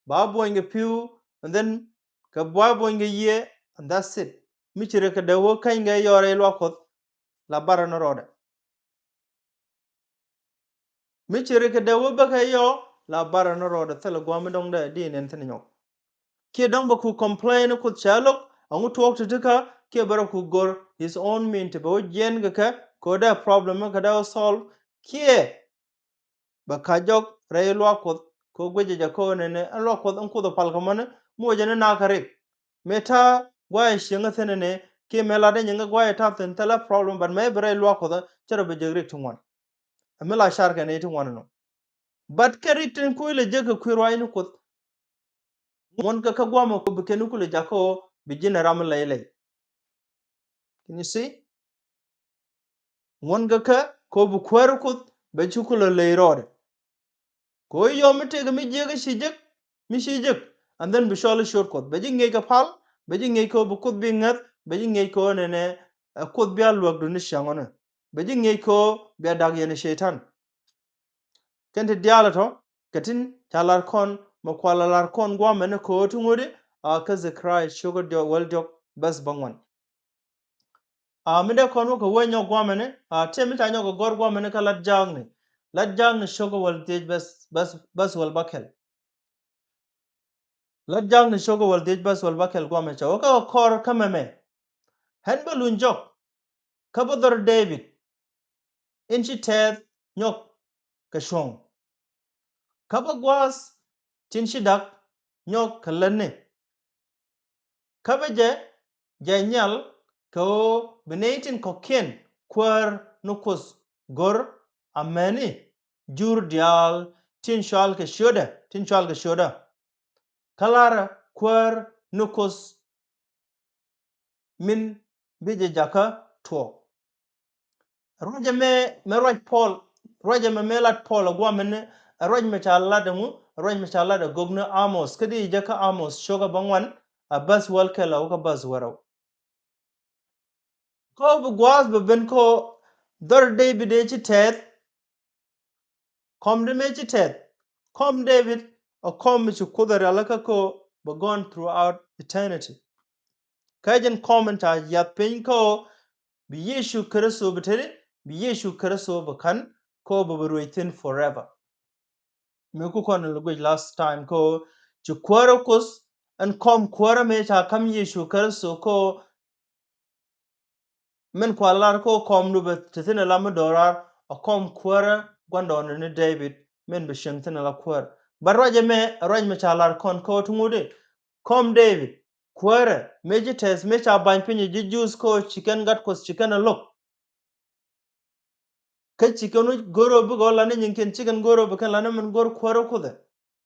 ba buɔ̱ny kɛ pi̱w and then kɛ ba buɔ̱ny kɛ yiëë and that's it. Mi ci rɛ kɛ dee wä käny kɛ yɔɔrɛ i̱ luak Kuɔth la barɛ ni rɔɔdɛ. Mi ci rik kɛ dee wä bäkɛ yɔ la barɛ ni rɔɔdɛ thilɛ gua̱a̱m mi dɔ̱ŋ dee di nɛn thi̱n nyɔk. Kiɛ dɔ̱ŋ bɛ ku complain Kuoth cɛ lo̱k ɛŋu tuɔɔk ti ti kä kiɛ bɛ rɔ ku go̱r his own mean ti bɛ wä jiɛn kɛ kɛ kɛ wä dee problem mi kɛ dee wä solve kiɛ bɛ ka jɔk rɛy luaak Kuɔth kɛ wä guicɛ jɛ kɛ wä nɛnɛ ɛn luaak Kuɔth ɛn Kuoth ɛ pal kɛ mɔni mi wä jɛ ni nakä rik. Mëë ta̱a̱ guayɛ cieŋä thi̱n ni kiɛ mëë latdä nyiŋä guayɛ ta̱a̱ thi̱n thilɛ problem but mëë bi rɛy luaak Kuɔth cɛ rɔ bi jek rik ti ŋuan. Ɛ mi la car kɛ nɛy ti ŋuan nɔ. But kɛ rik tin kui̱ lɛ jek kɛ kui̱ ruac ni Kuoth. Ŋuɔ̱n kɛ kä guamɛ kɛ bi kɛn kulɛ jak kɛ ɣöö bi ji̱n ɛ ram mi lɛy lɛy. Can you see? Ŋuɔ̱n kɛ kä kɛ ɣöö bi kuäär Kuoth bɛ ci kulɛ lɛy rɔɔdɛ. Kɛ ɣöö yɔm mi tëëkɛ mi jiäk i̱ ci jek mi ci jek. And then bi cɔl i̱ ciöt Kuɔth bɛ ji̱ ŋi̱eec kɛ pal bɛ ji̱ ŋi̱eec kɛ ɣöö bi Kuoth bi ŋäth bɛ ji̱ ŋi̱eec kɛ ɣöö nɛnɛ ɛ Kuoth bia luäk duni ciaŋ ɣɔnɛ. Bɛ ji̱ ŋi̱eec kɛ ɣöö bia da̱k yɛn i̱ cɛy-tan. Kɛn ti diaal ɛ tɔ kɛ tin ca lar kɔn mɛ kual a lar kɔn guamɛ ni kɛ ɣöö ti ŋuti a kä Zɛkaria cio̱kä diɔk wäl diɔk bɛth bäŋuan. A mi dee kɔn wä kɛ wee nyɔk guamɛ ni a tëë mi ca nyɔk kɛ gɔr guamɛ ni kä lat jaakni. Lat Ja̱a̱ŋ ni cio̱kä wäl dhieec bäth, bäth, bäth wäl bäkɛl. Lat Ja̱a̱ŋ ni cio̱kä wäl dhieec bäth wäl bäkɛl guamɛ cɛ wä kä kɔr kä mɛmɛ. Ɣän bä luny jɔk kä bä dhɔr Dee-bid in ci tɛɛth nyɔk kɛ cuɔ̱ŋ. Kä bä gua̱a̱th tin ci da̱k nyɔk kɛ lätni. Kä bä jɛ jɛ nhial kɛ ɣöö bi nɛy tin kɔ̱kiɛn kuäär ni Kuoth go̱r amäni jur diaal tin cɔal kɛ ciötdä, tin cɔal kɛ ciötdä. Kä la̱rä kuäär ni Kuoth min bi jɛ jakä tuɔɔk. Ruac ɛmɛ, mɛ ruac Puɔl, ruac ɛmɛ mɛ lat Puɔl ɛ guamɛ ni, ɛ ruac mɛ ca lat ɛŋu, ɛ ruac mɛ ca lat ɛ gök ni Amos, kä di jɛ kä Amos cio̱kä bäŋuan, a bäth wäl kɛl a wä kä bäth wäl rɛw. Kä bi gua̱a̱th bɛ ben kä dhɔr Dee-bid ëë ci tɛɛth, kɔm di mëë ci tɛth, kɔm Dee-bid, ɛ kɔm mi ci Kuoth ɛ rialikä kä bɛ gone throughout eternity. Kä jɛn kɔm in ca yath piny kä bi Yecu Kritho bi teri, bi Yecu Kritho bi ka̱n kä bɛ bi ruec thi̱n forever. Mi ku kɔn in luguic last time kä ci kuäärä Kuoth, ɛn kɔm kuäärä mëë ca ka̱m Yecu Kritho kä min kua lar kä kɔm du bɛ te thi̱n ala mi do̱raar, a kɔm kuäärä gua̱ndɔɔŋni ni Dee-bid min bɛ cieŋ thi̱n ala kuäär. But ruac ɛmɛ, ruac mi ca lar kɔn kä ti ŋut i̱ kɔm Dee-bid kuäärä mëë ci tɛth mëë ca ba̱ny piny ji̱ Jews kä ci kɛn gat Kuɔth ci kɛn a lo̱k. Kä ci kɛn wä go̱r ɣöö bikɛ wä lan ni nyiŋkiɛn ci kɛn go̱r ɣöö bi kɛn lan ni min go̱r kuäärä Kuoth ɛ.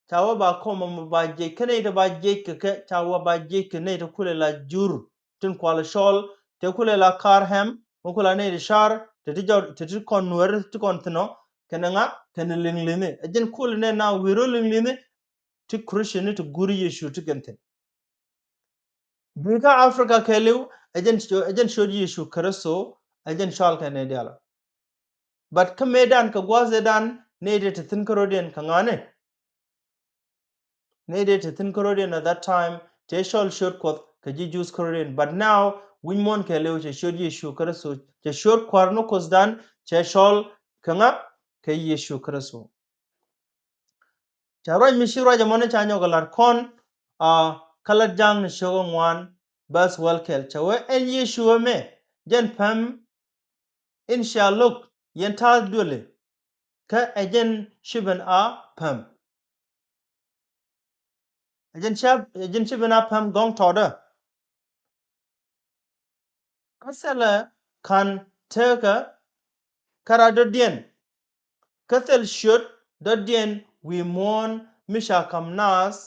Ca wä ba kɔm ɛmɔ ba jiɛc kä nɛy ti ba jiɛc kɛ kɛ, ca wä ba jiɛc kɛ nɛy ti kulɛ la jur tin kualɛ cɔl, ti kulɛ la kar ɛm, mi kulɛ nɛy ti car, ti ti jɔr, ti ti kɔn nuɛɛri ti kɔn thi̱n ɔ, kɛnɛ ŋa, kɛnɛ liŋ li̱ni. Ɛ jɛn kulɛ nɛn na wi̱i̱r ɣä liŋ li̱ni ti Christian ni ti guuri Yecu ti kɛn thi̱n. Bi kä Africa kɛɛliw, ɛ jɛn, ɛ jɛn ciöt Yecu Kritho, ɛ jɛn cɔal kɛ nɛy diaal. But kä mëëdan kɛ gua̱a̱th ëëdan, nɛy dee te thi̱n kä rɔ̱diɛn kɛ ŋa̱ni. Nɛy dee te thi̱n kä rɔ̱diɛn at that time, cɛ cɔl ciöt Kuɔth kɛ ji̱ Jews kä rɔ̱diɛn. But now, wi̱c muɔ̱ɔ̱n kɛɛliw cɛ ciöt Yecu Kritho, cɛ ciöt kua̱r ni Kuothdan, cɛ cɔl kɛ ŋa, kɛ Yecu Kritho. Ca ruac mi ci ruac ɛmɔ ni ca nyɔk ɛ lat kɔn, a, kä Lat Ja̱a̱ŋ ni ciökä ŋuan, bäth wäl kɛl. Cɛ wee ɛn Yecu ɛmɛ, jɛn päm in cia lo̱k yɛn ta̱a̱th duëli, kä ɛ jɛn ci ben a päm. Ɛ jɛn cia, ɛ jɛn ci ben a päm gɔ̱ŋ tɔɔtdä. Kä thilɛ ka̱n tekä kärɔa dɔ̱diɛn. Kä thil ciöt dɔ̱diɛn wi̱i̱ muɔ̱ɔ̱n mi ca ka̱m naath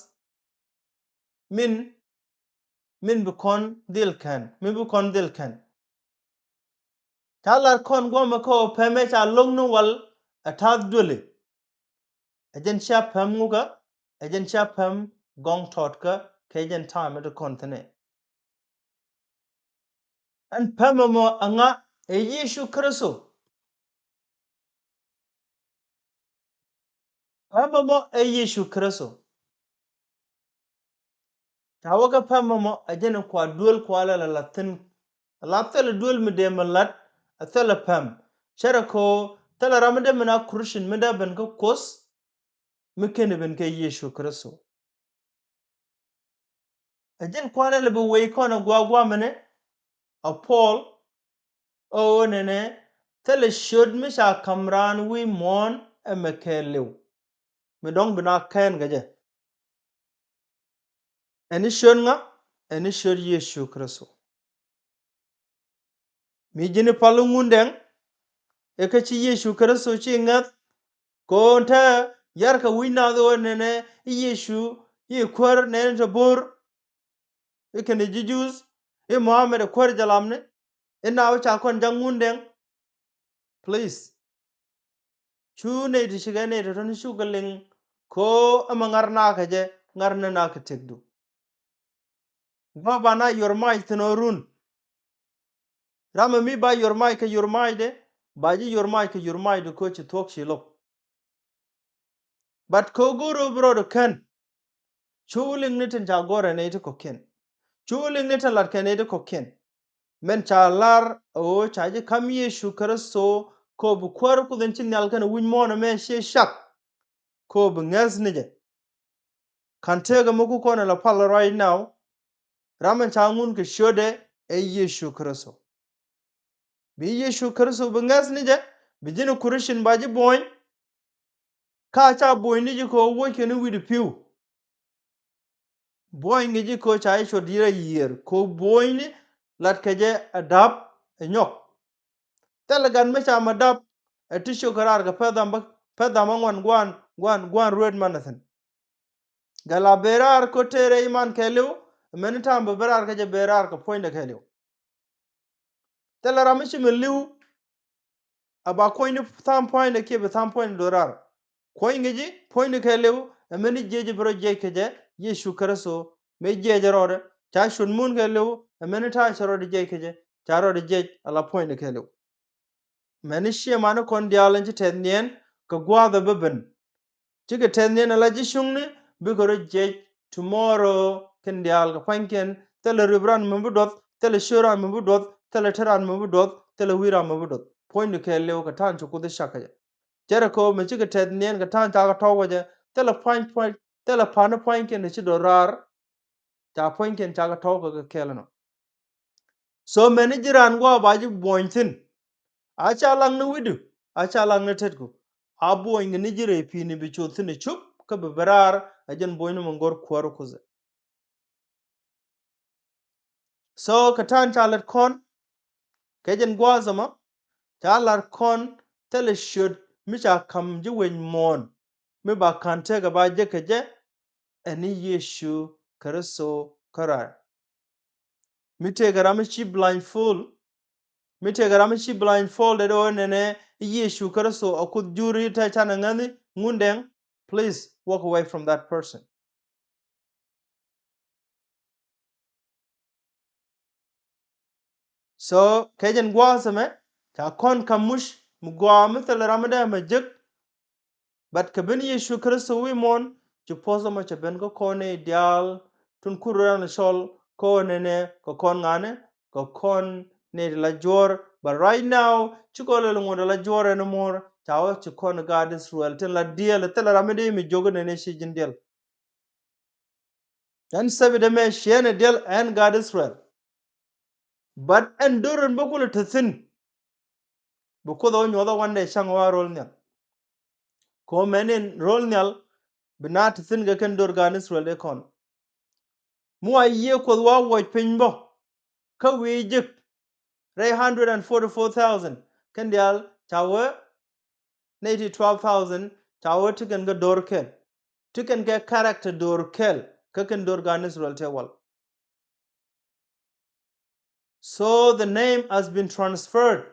min, min bi kɔn dhil kɛn, min bi kɔn dhil kɛn. Ca lar kɔn guɔmɛ kä ɣöö pämɛ ca lo̱k ni wal ɛ ta̱a̱th duëli. Ɛ jɛn cia päm ŋukä, ɛ jɛn cia päm gɔ̱ŋ tɔɔtkä kɛ jɛn ta̱a̱ mi ti kɔn thi̱n ɛ. Ɛn päm ɛmɔ ɛŋa? Ɛ Yecu Kritho. Päm ɛmɔ ɛ Yecu Kritho. Ca wä kä päm ɛmɔ ɛ jɛn kua duel kua lɛ la la thi̱n. La thilɛ duel mi dee mi lat, ɛ thilɛ päm. Cɛ rɛ ko thilɛ ram mi dee mi na Christian mi dee ben kä Kuoth mi /keni ben kɛ Yecu Kritho. Ɛ jɛn kuanɛ lɛ bi wec kɔn ɛ gua̱a̱ gua̱a̱ mɛnɛ, a Puɔl, ɛ ɣöö nɛnɛ, thilɛ ciöt mi ca ka̱m raan wi̱i̱ muɔ̱ɔ̱n ɛmɛ kɛɛliw. Mi dɔ̱ŋ bi na kɛn kɛ jɛ. Ɛn ni ciöt ŋa? Ɛn ni ciöt Yecu Kritho. Mi ji̱n i̱ pal i̱ Ŋundɛŋ, ɛ kä ci Yecu Kritho ci ŋäth, kɔn te yar kɛ wi̱c naath ɣöö nɛnɛ i̱ Yecu i̱ kuäär nɛɛni te bo̱r, i̱ kɛnɛ ji̱ Juudh, i̱ Muhammad ɛ kuäär jɛ lamni, i̱ naath ca kɔn ja̱ŋ Ŋundɛŋ. Please. Cu nɛy ti cikɛ nɛy tɔ̱tɔ̱ ni cukɛ liŋ, kɛ ɣöö ɛmɛ ŋa̱r naath kɛ jɛ, ŋa̱r ni naath kɛ tëkdu. Gua̱a̱ ba na yɔr mac thi̱n ɣöö run. Ram mi ba yɔr mac kɛ yɔr macdɛ, ba ji̱ yɔr mac kɛ yɔr macdu kɛ ɣöö ci thuɔ̱k ci lo̱k. But kɛ ɣöö go̱o̱r ɣöö bi rɔɔdu kɛn, cu liŋ ni tin ca gɔ̱r ɛ nɛy ti kɔ̱kiɛn. Cu liŋ ni tin lat kɛ nɛy ti kɔ̱kiɛn. Min ca lar ɛ ɣöö ca ji̱ ka̱m Yecu Kritho kɛ ɣöö bi kuäär Kuoth in ci nhial kɛnɛ wi̱c muɔ̱ɔ̱n ɛmɛ ciɛ cak, kɛ ɣöö bi ŋäth ni jɛ. Ka̱n tëëkɛ mi ku kɔn ɛ la pal right now, ram in ca ŋun kɛ ciötdɛ ɛ Yecu Kritho. Bi Yecu Kritho bi ŋäth ni jɛ, bi ji̱n Christian ba ji̱ buɔ̱ny. Ka ca buɔ̱ny ni ji̱ kɛ ɣöö wuɔ̱ckɛ ni wi̱cdu pi̱w. Buɔ̱ny ŋi̱ci kɛ ɣöö ca ji̱ cuɔt yi̱r a yiëër, kɛ ɣöö buɔ̱ny ni lat kɛ jɛ a da̱p ɛ nyɔk. Thilɛ gat mi ca ma da̱p ɛ ti cio̱k kɛ raar kɛ pɛ̈th dhamä, pɛ̈th dhamä ŋuan gua̱a̱n, gua̱a̱n, gua̱a̱n ruet man a thi̱n. Gat la ben raar kɛ ɣöö tëë rɛy man kɛɛliw, amäni ta̱a̱m bɛ ben raar kä jɛ ben raar kɛ puɔ̱nydɛ kɛɛliw. Thilɛ ram mi ci mi li̱w a ba kuɔ̱nyni tha̱a̱m puɔ̱nydɛ kiɛ bi tha̱a̱m puɔ̱nydɛ do̱raar. Kuɔ̱ny ŋi̱ci puɔ̱nydɛ kɛɛliw, amäni jiɛc bi rɔ jiɛc kɛ jɛ Yecu Kritho, mëë jiɛc rɔɔdɛ, ca cuɔt mun kɛɛliw, amäni ta̱a̱ cɛ rɔɔdɛ jiɛc kɛ jɛ, ca rɔɔdɛ jiɛc a la puɔ̱nydɛ kɛɛliw. Amäni ciɛ mani kɔn diaal in ci tɛth niɛn kɛ gua̱a̱th ɛ bä ben. Cikɛ tɛth niɛn ala ji̱ cuŋni, bikɛ rɔ jiɛc tomorrow kɛn diaal kɛ pua̱nykiɛn, thilɛ ri̱p ran mi bi duɔth, thilɛ ciöt ran mi bi duɔth, thilɛ te ran mi bi duɔth, thilɛ wi̱i̱ ran mi bi duɔth. Puɔ̱nydu kɛɛliw kɛ ta̱a̱n ci Kuoth i̱ cak kɛ jɛ. Jɛrɛ kɛ ɣöö mi cikɛ tɛth niɛn kɛ ta̱a̱n cakɛ tɔ̱w kɛ jɛ, thilɛ pua̱ny, pua̱ny, thilɛ pa̱n pua̱nykiɛn ci do̱raar, ca puɔ̱nykiɛn cakɛ tɔ̱w kɛ kɛ kɛɛl ɛnɔ. So mɛni ji̱ raan gua̱a̱ ba ji̱ buɔ̱ny thi̱n. A ca lak ni wi̱cdu, a ca lak ni tetku. A buɔ̱ny kɛ ni ji̱ rɛy pi̱i̱ni bi coth thi̱n ɛ cup, kä bi ben raar, a jɛn buɔ̱ny ni mi go̱r kuäär Kuoth ɛ. So kɛ ta̱a̱n ca lät kɔn, kɛ jɛn gua̱a̱th ɛmɔ, ca lat kɔn thilɛ ciöt mi ca ka̱m ji̱ wec muɔ̱ɔ̱n, mi ba ka̱n tekɛ ba jek kɛ jɛ, ɛn ni Yecu Kritho käraar. Mi tëëkɛ ram mi ci blindfold, mi tëëkɛ ram mi ci blindfold, dee dee wä nɛnɛ Yecu Kritho a Kuoth juri te canɛ ŋäthi Ŋundɛŋ, please walk away from that person. So kɛ jɛn gua̱a̱th ɛmɛ, ca kɔn ka̱m muc mi gɔaa mi thilɛ ram mi dee mɛ jek. But kɛ ben Yecu Kritho wi̱i̱ muɔ̱ɔ̱n, ci puɔ̱th ɛmɔ cɛ ben kä kɔn nɛy diaal tin kur ran cɔl kɔn nɛnɛ kɛ kɔn ŋa̱nɛ, kɛ kɔn nɛy ti la juɔ̱ɔ̱r. But right now, ci kɔn lɛl ŋuɔ̱t ala juɔ̱ɔ̱r ɛn muɔ̱ɔ̱r, ca wä ci kɔn gaat Israel tin la diɛl, thilɛ ram mi dee mi jiök nɛnɛ ci ji̱n diɛl. Ɛn Sabbath ɛmɛ ciɛ ni diɛl ɛn gaat Israel. But ɛn do̱r in bä kulɛ te thi̱n, bi Kuoth ɛ wä nyuɔth ɛ wandɛ ca̱ŋ wä a ro̱l nhial. Kɛ ɣöö mɛn in ro̱l nhial bi naath te thi̱n kɛ kɛn do̱r gaat Israel dee kɔn. Mi wa yiëë Kuoth wa wuɔc piny bä kä wi̱i̱ jek rɛy hundred and forty-four thousand, kɛn diaal ca wee nɛy ti twelve thousand, ca wee ti kɛn kɛ do̱r kɛl, ti kɛn kɛ character do̱r kɛl, kä kɛn do̱r gaat Israel tëë wal. So the name has been transferred.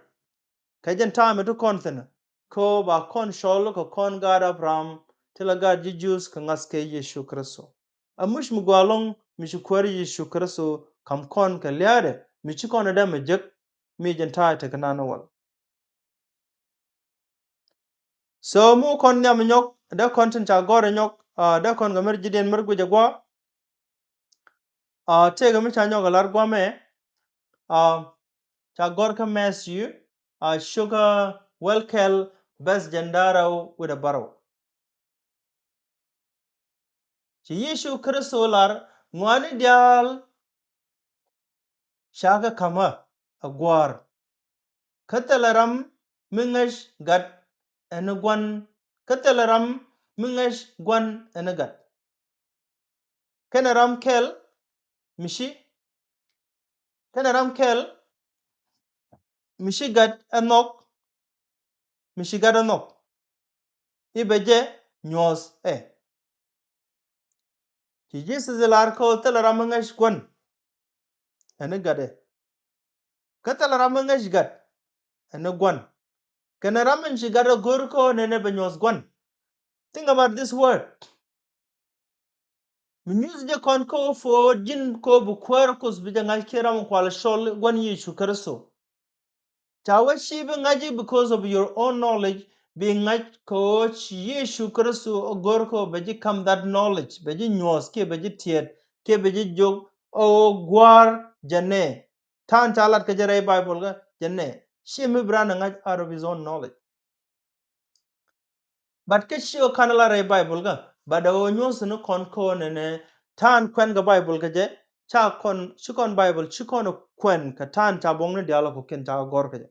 Kɛ jɛn ta̱a̱ mi ti kɔn thi̱n, kä ba kɔn cɔl kɛ kɔn gaat Abraham, ti la gaat ji̱ Jews kɛ ŋa̱th kɛ Yecu Kritho. A muc mi gɔaa ɛlɔ̱ŋ mi ci Kuäär Yecu Kritho ka̱m kɔn kɛ lia̱a̱dɛ, mi ci kɔn ɛ dee mɛ jek, mi jɛn ta̱a̱ tekɛ nan wal. So mi wä kɔn nhiam nyɔk, dee kɔn tin ca gɔ̱r nyɔk, ah, dee kɔn kɛ mɛr ji̱diɛn mɛr guic ɛ gua̱a̱. Ah, tëëkɛ mi ca nyɔk ɛ lar gua̱a̱ mɛ, ah, ca gɔ̱r kä Matthew, ah, cio̱kä wäl kɛl bɛth jiɛn da̱ŋ rɛw wi̱cdɛ bärɔw. Ci Yecu Kritho lar, ŋɔaani diaal ca kɛ ka̱m ɣä a gua̱a̱r. Kä thilɛ ram mi ŋäc gat ɛn Gua̱n, kä thilɛ ram mi ŋäc Gua̱n ɛn gat. Kɛnɛ ram kɛl mi ci, kɛnɛ ram kɛl mi ci gat ɛ nhɔk, mi ci gat ɛ nhɔk, i̱ bɛ jɛ nyuɔ̱th ɛ. Ci Jesus ɛ lar kä ɣöö thilɛ ram mi ŋäc Gua̱n ɛn gat ɛ. Kä thilɛ ram mi ŋäc gat ɛn Gua̱n. Kɛnɛ ram min ci gat ɛ go̱r kä ɣöö nɛnɛ bɛ nyuɔ̱th Gua̱n. Think about this word. Mi nyuth jɛ kɔn kä ɣöö for ji̱n kä ɣöö bi Kuäär Kuoth bi jɛ ŋa̱c kiɛ ram mi kual cɔl Gua̱n Yecu Kritho. Ca wee ci bi ŋa̱c i̱ because of your own knowledge, bi ŋa̱c kɛ ɣöö ci Yecu Kritho ɛ go̱r kɛ ɣöö bɛ ji̱ ka̱m that knowledge, bɛ ji̱ nyuɔ̱th kiɛ bɛ ji̱ tiɛt kiɛ bɛ ji̱ jiök ɛ ɣöö gua̱a̱r jɛn nɛ. Ta̱a̱n ca lat kɛ jɛ rɛy Baibol kä jɛn nɛ. Ci mi bi raan ɛ ŋa̱c out of his own knowledge. But kä ci ɣä ka̱n la rɛy Bible kä, but ɛ ɣöö nyuɔ̱th ni kɔn kä ɣöö nɛnɛ ta̱a̱n kuɛn kɛ Bible kɛ jɛ, ca kɔn, ci kɔn Bible, ci kɔn kuɛn kɛ ta̱a̱n ca buɔ̱ŋni diaal kɔ̱kiɛn ca gɔ̱r kɛ jɛ.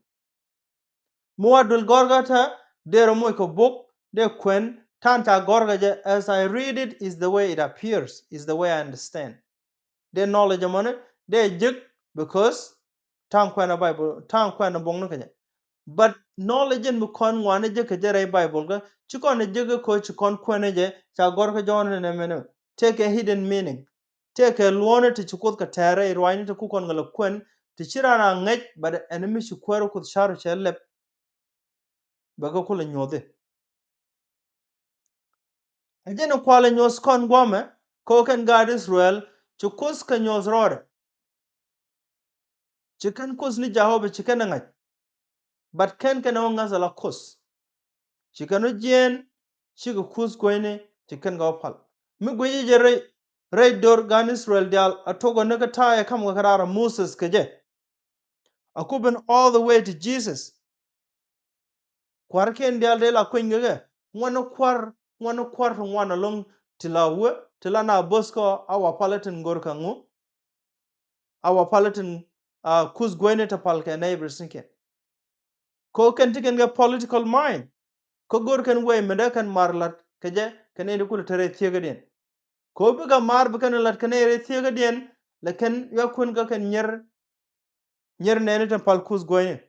Mi wa duël gɔ̱r kä tɛ, dee rɔ moc kɛ bok, dee kuɛn, ta̱a̱n ca gɔ̱r kɛ jɛ, as I read it, is the way it appears, is the way I understand. Dee knowledge ɛmɔni dee jek, because ta̱a̱ŋ kuɛn ɛ Bible, ta̱a̱ŋ kuɛn ɛ buɔ̱ŋni kɛ jɛ. But knowledge in bi kɔn ŋuani jek kɛ jɛ rɛy Bible kä, ci kɔn ɛ jek kä ci kɔn kuɛn ɛ jɛ, ca gɔ̱r kä jɔ̱ɔ̱n in ɛmɛnɛ. Tëëkɛ hidden meaning. Tëëkɛ luɔ̱ɔ̱ni ti ci Kuoth kɛ tɛɛrɛ i̱ ruacni ti ku kɔn kɛ lɛ kuɛn, ti ci raan a ŋäc, but ɛn mi ci kuäärä Kuoth ca̱r cɛ lɛp. Bɛ kɛ kulɛ nyuɔ̱thi. Ɛ jɛn kualɛ nyuɔ̱th kɔn guamɛ, kɛ ɣöö kɛn gaat Israel, ci Kuoth kɛ nyuɔ̱th rɔɔdɛ. Ci kɛn Kuoth ni Jehovah ci kɛn ɛ ŋa̱c. But kɛn kɛn ɛ wä ŋa̱th ala Kuoth. Ci kɛn wä jiɛɛn, cikɛ kuth gueyni, ci kɛn kɛ wä pal. Mi guici jɛ rɛy, rɛy dor gan Israel diaal, a tokɛ ni kä ta̱a̱ ɛ kam kɛ kɛ raar a Moses kɛ jɛ. A ku ben all the way to Jesus. Kua̱rkiɛn diaal dee la kueny kɛ kɛ, ŋuan ni kua̱r, ŋuan ni kua̱r ti ŋuan aloŋ ti la wee, ti la na bo̱th kɔ a wa pal itin go̱r kɛ ŋu. A wa pal itin, a, kuth gueyni ti pal kɛ neighbors ni kɛn. Kɛ ɣöö kɛn ti kɛn kɛ political mind. Kä go̱r kɛn wee mɛn dee kɛn mar lat kɛ jɛ kɛn in ti kulɛ te rɛy thiekädiɛn. Kɛ ɣöö bikɛ mar bi kɛn lat kɛn in rɛy thiekädiɛn, lɛ kɛn yua kun kä kɛn nyier, nyier nɛɛni tin pal kuth gueyni.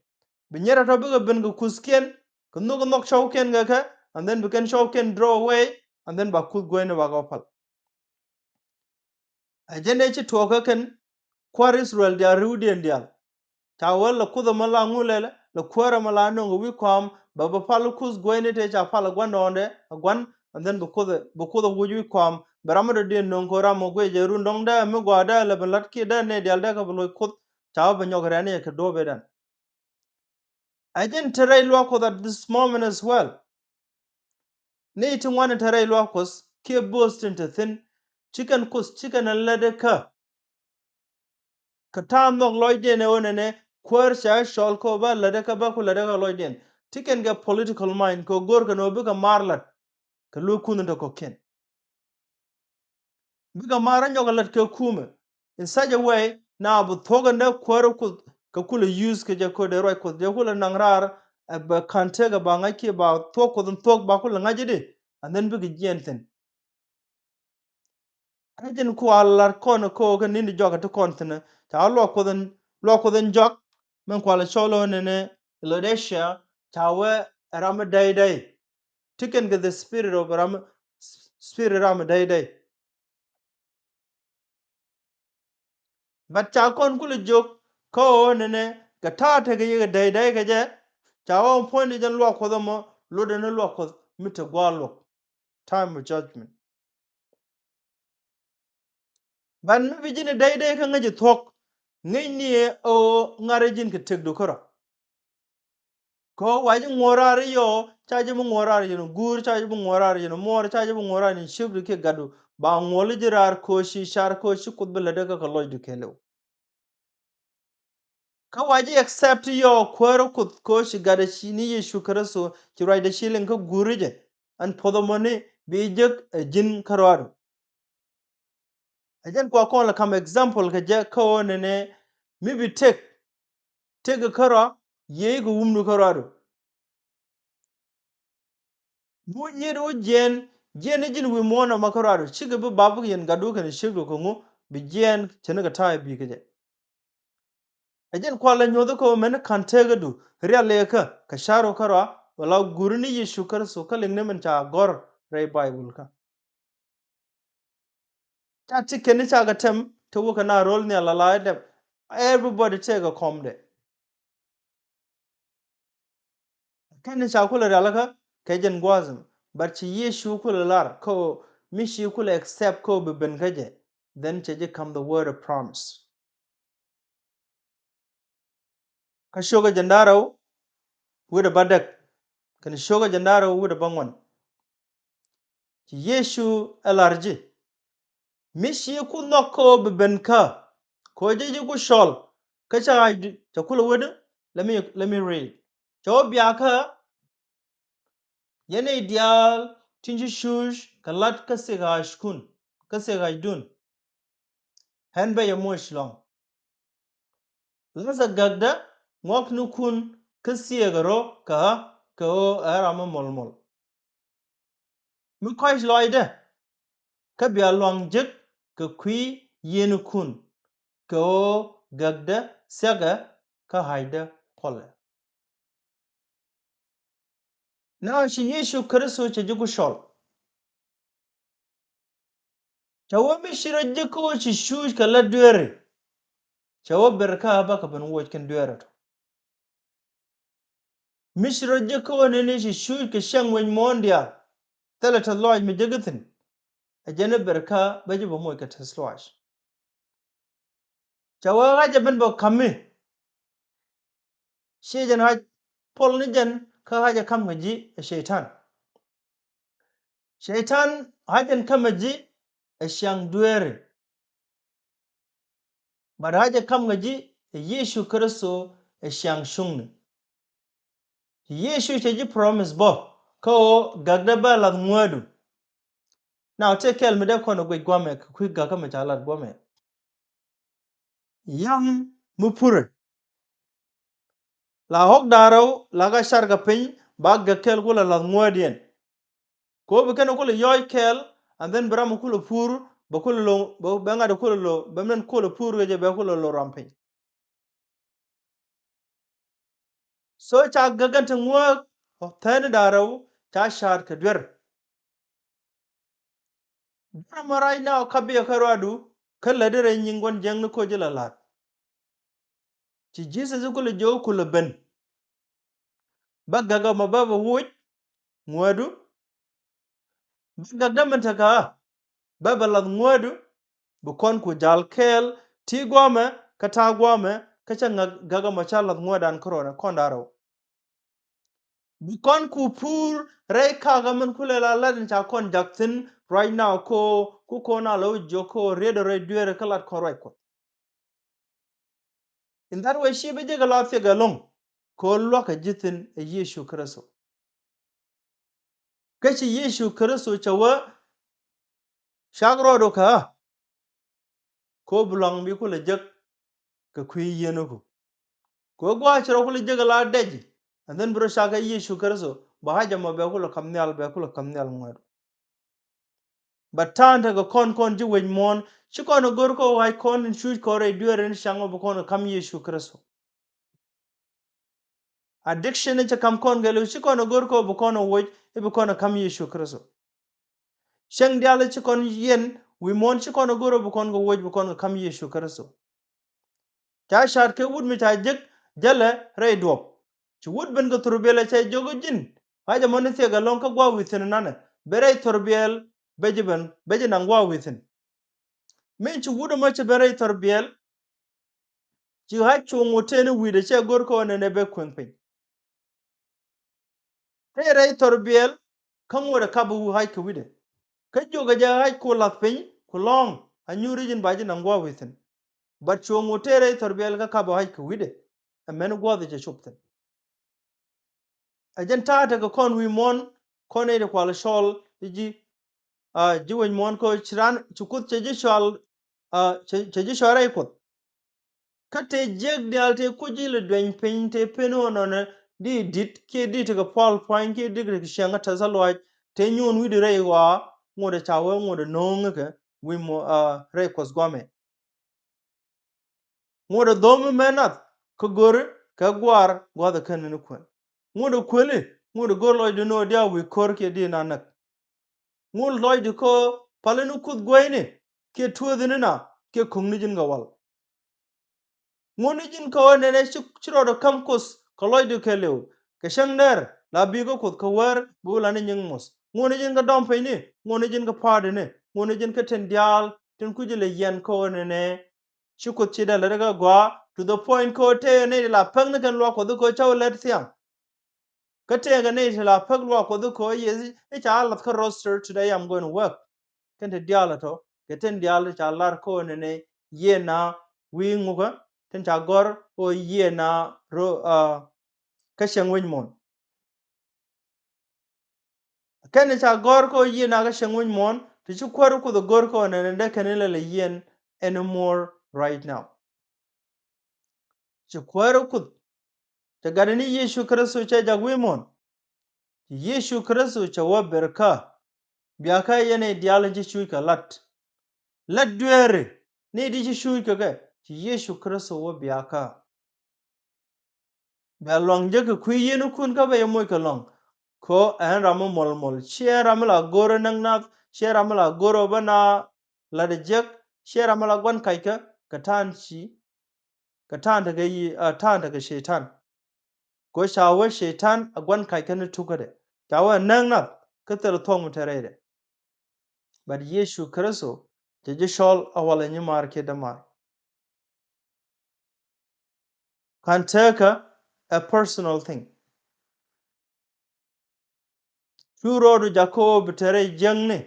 Bi nyier a tɔ bikɛ ben kɛ kuthkiɛn, kɛ nhök nhɔk cɔwkiɛn kɛ kɛ, and then bi kɛn cɔwkiɛn draw away, and then ba kuth gueyni ba kɛ pal. Ɛ jɛn ëë ci tuɔɔk kä kɛn kua̱r Israel diaal ri̱wdiɛn diaal. Ca wee lɛ kuoth ɛmɔ la ŋu lɛlɛ, lɛ kuäär ɛmɔ la nöŋ kɛ wi̱i̱ kɔam, bɛ bɛ pal kuth gueyni tëë ca pal ɛ gua̱ndɔɔŋdɛ, ɛ gua̱n, and then bɛ kuoth ɛ, bɛ kuoth ɛ wuc wi̱i̱ kɔam, bɛ ram mi dɔ̱diɛn nöŋ kɛ ram mɔ guic jɛ run dɔ̱ŋdɛ, mi gɔaa dee lɛ ben la̱t kiɛ dee nɛy diaal dee kɛ bɛ loc kuoth, ca wee bɛ nyɔk rɛ̈ni ɛ kɛ duɔ̱ɔ̱p ëëdan. Ɛ jɛn te rɛy luaak Kuɔth at this moment as well. Ni ti ŋuan te rɛy luaak Kuɔth kiɛ bo̱o̱th tin te thi̱n. Ci kɛn Kuoth, ci kɛn ɛ lätdɛ kä. Kɛ ta̱a̱ nhɔk lɔcdiɛn ɛ ɣöö nɛnɛ kuäär ca cɔl kä ba lätdɛ kä ba ku lätdɛ kä lɔcdiɛn. Ti kɛn kɛ political mind kɛ ɣöö go̱o̱r kɛn ɣöö bikɛ maar la̱t. Kɛ lueek kunh in te kɔ̱kiɛn. Bikɛ maar a nyɔk a lät kɛ kumɛ. In such a way, na bi thuɔ̱k in dee kuäärä Kuoth kɛ kulɛ use kɛ jɛ ko̱dɛ ruac Kuoth jɛ kulɛ naŋ raar, ɛ bɛ ka̱n tekɛ ba ŋa̱c kiɛ ba thuɔ̱k Kuoth in thuɔ̱k ba kulɛ ŋa̱c i̱di, and then bikɛ jiɛɛn thi̱n. Kä jɛn kual lar kɔn ɛ ko̱o̱k kɛ ni̱n di jɔak ɛ ti kɔn thi̱n ɛ ca luak Kuoth in, luak Kuoth in jɔak, min kual ɛ cɔl ɛ nɛnɛ Laodicea, ca wee ɛ ram mi dɛy dɛy. Ti kɛn kɛ the spirit of ram, spirit ram mi dɛy dɛy. But ca kɔn kulɛ jiök kä ɣöö nɛnɛ kɛ ta̱a̱ tekɛ yikɛ dɛy dɛy kɛ jɛ. Ca ɣöö puɔ̱nyni jɛn luak Kuɔth ɛmɔ lotdɛ ni luak Kuɔth mi te gua̱a̱r luɔk. Time of judgment. But mi bi ji̱n dɛy dɛy kä ŋäc i̱ thuɔ̱k, ŋäcni ɛ ɣöö ŋa̱r i̱ ji̱n kɛ tëkdu kärɔ̱. Kɛ ɣöö wa ji̱ ŋuɔ̱ɔ̱r raar i̱ yɔɔ, ca ji̱ bi ŋuɔ̱ɔ̱r raar yɛn guur, ca ji̱ bi ŋuɔ̱ɔ̱r raar yɛn muɔɔr, ca ji̱ bi ŋuɔ̱ɔ̱r raar yɛn ciökdu kiɛ gatdu. Ba ŋuɔ̱ɔ̱l ji̱ raar kɛ ɣöö ci car kɛ ɣöö ci Kuoth bi lätdɛ kä kɛ lɔcdu kɛɛliw. Kä wa ji̱ accept i̱ yɔɔ kuäärä Kuoth kɛ ɣöö ci gatdɛ ci ni Yecu Kritho ci ruacdɛ ci liŋ kä guuri jɛ. Ɛn puɔth ɛmɔni bi jek ɛ ji̱n kärɔaadu. Ɛ jɛn kua kɔn lɛ kam example kɛ jɛ kä ɣöö nɛnɛ mi bi tëk, tëk kärɔa, yiëë kɛ wumdu kärɔaadu. Mu yiëëdu jiɛɛn, jiɛɛn ni ji̱n wi̱i̱ muɔ̱ɔ̱n ɛmɔ kärɔaadu, cikɛ bi bap yɛn gatdu kɛnɛ ciekdu kɛ ŋu, bi jiɛɛn ce̱tnikɛ ta̱a̱ i̱ bi̱i̱ kɛ jɛ. Ɛ jɛn kualɛ nyuɔ̱th kä mɛn ka̱n tekädu rialikä kɛ ca̱ru kärɔa, wala guuri ni Yecu Kritho kä liŋni min ca gɔ̱r rɛy Baibul kä. Ca ti kɛn i̱ ca kɛ tɛm te wä kɛ na ro̱l nhial ala i̱ dɛp. Everybody tëëkɛ kɔmdɛ. Kɛn i̱ ca kulɛ rialikä kɛ jɛn gua̱a̱th ɛmɔ. But ci Yecu kulɛ lar kä mi ci kulɛ accept kä bi ben kä jɛ. Then cɛ ji̱ kam the word of promise. Kä cio̱kä jiɛn da̱ŋ rɛw wi̱cdɛ bädäk kɛnɛ cio̱kä jiɛn da̱ŋ rɛw wi̱cdɛ bäŋuan. Ci Yecu ɛ la̱r ji̱ mi ci ku nhɔk kä ɣöö bi ben kä, kä ɣöö jɛ ji̱ ku cɔl kä cä ɣa̱c cɛ kulɛ wetdä. Let me, let me read. Cɛ wä biakä, yɛn nɛy diaal tin ci cuuc kɛ la̱t kä thiek ɣaackun, kä thiek ɣaacdun, ɣän bä yɛ moc lɔ̱ŋ. La̱thɛ gäkdä ŋuɔ̱knikun kä thieekä rɔ̱ kɛ ɣä, kɛ ɣöö ɛ ram mi mɔlmɔl, mi kɔ̱c lɔcdä, kä bia lua̱ŋ jek kɛ kui̱ yiëënikun, kɛ ɣöö gäkdä thia̱kɛ kä ɣa̱cdä puɔlɛ. Naath ci Yecu Kritho cɛ ji̱ ku cɔl. Cɛ wä mi ci rɔ ji̱ kä wä ci cuuc kɛ lät dueeri. Cɛ wä ber kä bä kɛ ben woc kɛn dueerä tɔ. Mi ci rɔ ji̱ kä wä nɛni ci cuuc kɛ cäŋ wec muɔ̱ɔ̱n diaal. Thilɛ tɛth lɔaac mi ji̱ kä thi̱n. Ɛ jɛn i̱ ber kä bä ji̱ bä moc kɛ tɛth lɔaac. Cɛ wee ɣa̱cɛ ben bä ka̱mi. Ciɛ jɛn ɣa̱c puɔl ni jɛn kä ɣa̱cɛ ka̱m kɛ ji̱ ɛ Cɛy-tan. Cɛy-tan ɣa̱cɛ ka̱m kɛ ji̱ ɛ ciaŋ dueeri. But ɣa̱cɛ ka̱m kɛ ji̱ ɛ Yecu Kritho ɛ ciaŋ cuŋni. Yecu cɛ ji̱ promise bä kä ɣöö gäkdä bä la̱th ŋuäädu. Now tëë kɛl mi dee kɔn ɛ guic guamɛ kɛ kui̱ gäkä mi ca lat guamɛ. Ya̱ŋ mi purɛ la ɣɔ̱k da̱ŋ rɛw la ka car kɛ piny ba gäk kɛl kulɛ la̱th ŋuäädiɛn. Kɛ ɣöö bi kɛn kulɛ yɔɔc kɛɛl, and then bi ram kulɛ pur, bɛ kulɛ lo̱, bɛ, bɛ ŋa̱t kulɛ lo̱, bɛ min kulɛ pur kɛ jɛ bɛ kulɛ lo̱ ram piny. So ca gäk ɛn ti ŋuäk, ɔ, thɛɛni da̱ŋ rɛw ca ca̱a̱t kɛ duer. Duer ɛmɔ right now kä biɛ kä ruaadu, kä lätdi rɛy nyiŋ gua̱n jiäkni koci la la̱t. Ci Jesus kulɛ jiök kulɛ ben. Bä gäk ɛmɔ bä bɛ woc ŋuäädu. Bä gäkdä min tekɛ ɣä bä bɛ la̱th ŋuäädu. Bi kɔn ku jal kɛɛl ti guamɛ kä ta̱a̱ guamɛ kä cä ŋäk gäk ɛmɔ ca la̱th ŋuäädan kärɔɔdɛ kɔn da̱ŋ rɛw. Bi kɔn ku pur rɛy kakä min kulɛ la lat in ca kɔn jak thi̱n right now ko ku kɔn a la wä jiök ko riet rɛy dueeri kä lat kɔn ruac Kuɔth. In that way ci bi jek a la thiek ɛlɔ̱ŋ kɛ ɣöö lua̱kɛ ji̱ thi̱n ɛ Yecu Kritho. Kä ci Yecu Kritho cɛ wee cak rɔɔdu kä ɣä kɛ ɣöö bi lua̱ŋ bi kulɛ jek kɛ kui̱ yiëëniku. Kɛ ɣöö gua̱a̱th ci rɔ kulɛ jek a la dɛc, and then bi rɔ cak ɛ Yecu Kritho bɛ ɣa̱c ɛmɔ bɛ kulɛ ka̱m nhial, bɛ kulɛ ka̱m nhial ŋuɛɛt. But ta̱a̱n tekɛ kɔn, kɔn ji̱ wec muɔ̱ɔ̱n, ci kɔn ɛ go̱r kɛ ɣöö ɣa̱c kɔn in cuuc kɔn rɛy dueeri in ciaŋ ɔ bi kɔn kɛ ka̱m Yecu Kritho. Addiction in ci ka̱m kɔn kɛ liw, ci kɔn ɛ go̱r kɛ ɣöö bi kɔn ɛ woc i̱ bi kɔn kɛ ka̱m Yecu Kritho. Cäŋ diaal i̱ ci kɔn yɛn wi̱i̱ muɔ̱ɔ̱n, ci kɔn ɛ go̱r ɣöö bi kɔn kɛ woc bi kɔn kɛ ka̱m Yecu Kritho. Ca ca̱a̱t kɛ wut mi ca jek jälɛ rɛy duɔ̱p. Ci wut ben kɛ thurbiɛl ɛ cɛ jiök i̱ ji̱n, ɣa̱c ɛmɔ ni thiek ɛlɔ̱ŋ kä gua̱a̱th wi̱i̱ thi̱n nanɛ, ben rɛy thurbiɛl, bɛ ji̱ ben, bɛ ji̱ naŋ gua̱a̱th wi̱i̱ thi̱n. Min ci wut ɛmɔ ci ben rɛy thurbiɛl, ci ɣa̱c cuŋ wut tëë ni wi̱i̱dɛ cɛ go̱r kɛ ɣöö nɛnɛ bɛ kueŋ piny. Tëë rɛy thurbiɛl kä ŋot ɛ kap ɣa̱c kɛ wi̱cdɛ. Kä jiökɛ jɛ ɣa̱c ku la̱th piny ku lɔ̱ŋ, a nyuuri ji̱n ba ji̱ naŋ gua̱a̱th wi̱i̱ thi̱n. But cuɔ̱ŋ wu tëë rɛy thurbiɛl kä kap ɣa̱c kɛ wi̱cdɛ. Ɛ mɛn gua̱a̱th cɛ cop thi̱n. Ɛ jɛn ta̱a̱ tekɛ kɔn wi̱i̱ muɔ̱ɔ̱n, kɔn nɛy ti kual cɔl i̱ ji̱, a, ji̱ wec muɔ̱ɔ̱n kä ci raan ci Kuoth cɛ ji̱ cɔal, a, cɛ, cɛ ji̱ cɔal rɛy Kuoth. Kä tëë jiäk diaal tëë kuc ilɛ dueny piny tëë pen ɣöö nɔnɛ di di̱t kiɛ di tekɛ pual pua̱ny kiɛ di tekɛ ciɛŋ kä tɛth a luaac tëë nyuun wi̱cdɛ rɛy ɣɔaa, ŋot ɛ ca wee ŋot ɛ no̱o̱ŋ kɛ wi̱i̱ muɔ̱ɔ̱n, a, rɛy Kuɔth guamɛ. Ŋot ɛ dho̱o̱m mi mɛ nath kä go̱ri kɛ guaar gua̱a̱th ɛ kän ni kuën. Ŋot ɛ kuëli, ŋot ɛ go̱r lɔcdu ni ɣöö dia wi̱i̱ ko̱r kiɛ di na näk. Ŋot lɔcdu kä pali ni Kuoth gueyni kiɛ tueethni na kiɛ ko̱ŋni ji̱n kɛ wal. Ŋot ni ji̱n kä ɣöö nɛnɛ ci, ci rɔɔdɛ ka̱m Kuoth kɛ lɔcdu kɛɛliw. Kɛ cäŋ dɛr la bi̱i̱ kä Kuoth kɛ wäär bi wä la ni nyiŋ moth. Ŋot ni ji̱n kä dɔ̱ŋ pinyni, ŋot ni ji̱n kä pa̱a̱tdɛ ni, ŋot ni ji̱n kä tin diaal tin kui̱c ilɛ yɛn kä ɣöö nɛnɛ ci Kuoth ci dee lät kä gɔaa, to the point kä ɣöö tëë nɛy ti la päkni kɛn luaak Kuɔth i̱ kä ɣöö cä wä lät thiaŋ. Kä tëëkɛ nɛy ti la päk luaak Kuɔth i̱ kä ɣöö yɛ i̱ ca lath kä roster, today I'm going to work. Kɛn ti diaal ɛ tɔ kɛ tin diaal ti ca lar kä ɣöö nɛnɛ yɛn a wi̱i̱ ŋukä tin ca gɔ̱r ɣöö yiëë na ro, ah, kä cieŋ wi̱c muɔ̱ɔ̱n. Kɛn ca gɔ̱r kä ɣöö yiëë na kä cieŋ wi̱c muɔ̱ɔ̱n, ti ci kuäär Kuoth ɛ go̱r kä ɣöö nɛnɛ dee kɛn in lɛ lɛ yiɛn anymore right now. Ci kuäär Kuoth, cɛ gat ni Yecu Kritho cɛ jak wi̱i̱ muɔ̱ɔ̱n. Ci Yecu Kritho cɛ wä ber kä biakä yɛn i̱ diaal in ci cuuc kɛ lat. Lat dueeri ni di ci cuuc kɛ kɛ, ci Yecu Kritho wä biakä. Bia luaŋ jek kɛ kui̱ yiëënikun kä bɛ yɛ moc kɛ luaŋ. Kɛ ɣöö ɛn ram mi muɔlmuɔl, /ciɛ ram mi la go̱r ɛ näk nath, /ciɛ ram mi la go̱r ɛ bä na lat ɛ jiäk, /ciɛ ram mi la gua̱n kac kä, kɛ ta̱a̱n ci, kɛ ta̱a̱n tekɛ yi, a ta̱a̱n tekɛ Cɛy-tan. Kɛ ɣöö ca wee Cɛy-tan a gua̱n kac kä ni tukädɛ. Ca wee näk nath kä thil thuɔ̱k mi te rɛydɛ. But Yecu Kritho cɛ ji̱ cɔl a walɛ nyimaar kiɛ dämaar. Kan tekä a personal thing. Cu rɔɔdu jakä ɣöö bi te rɛy jiäkni.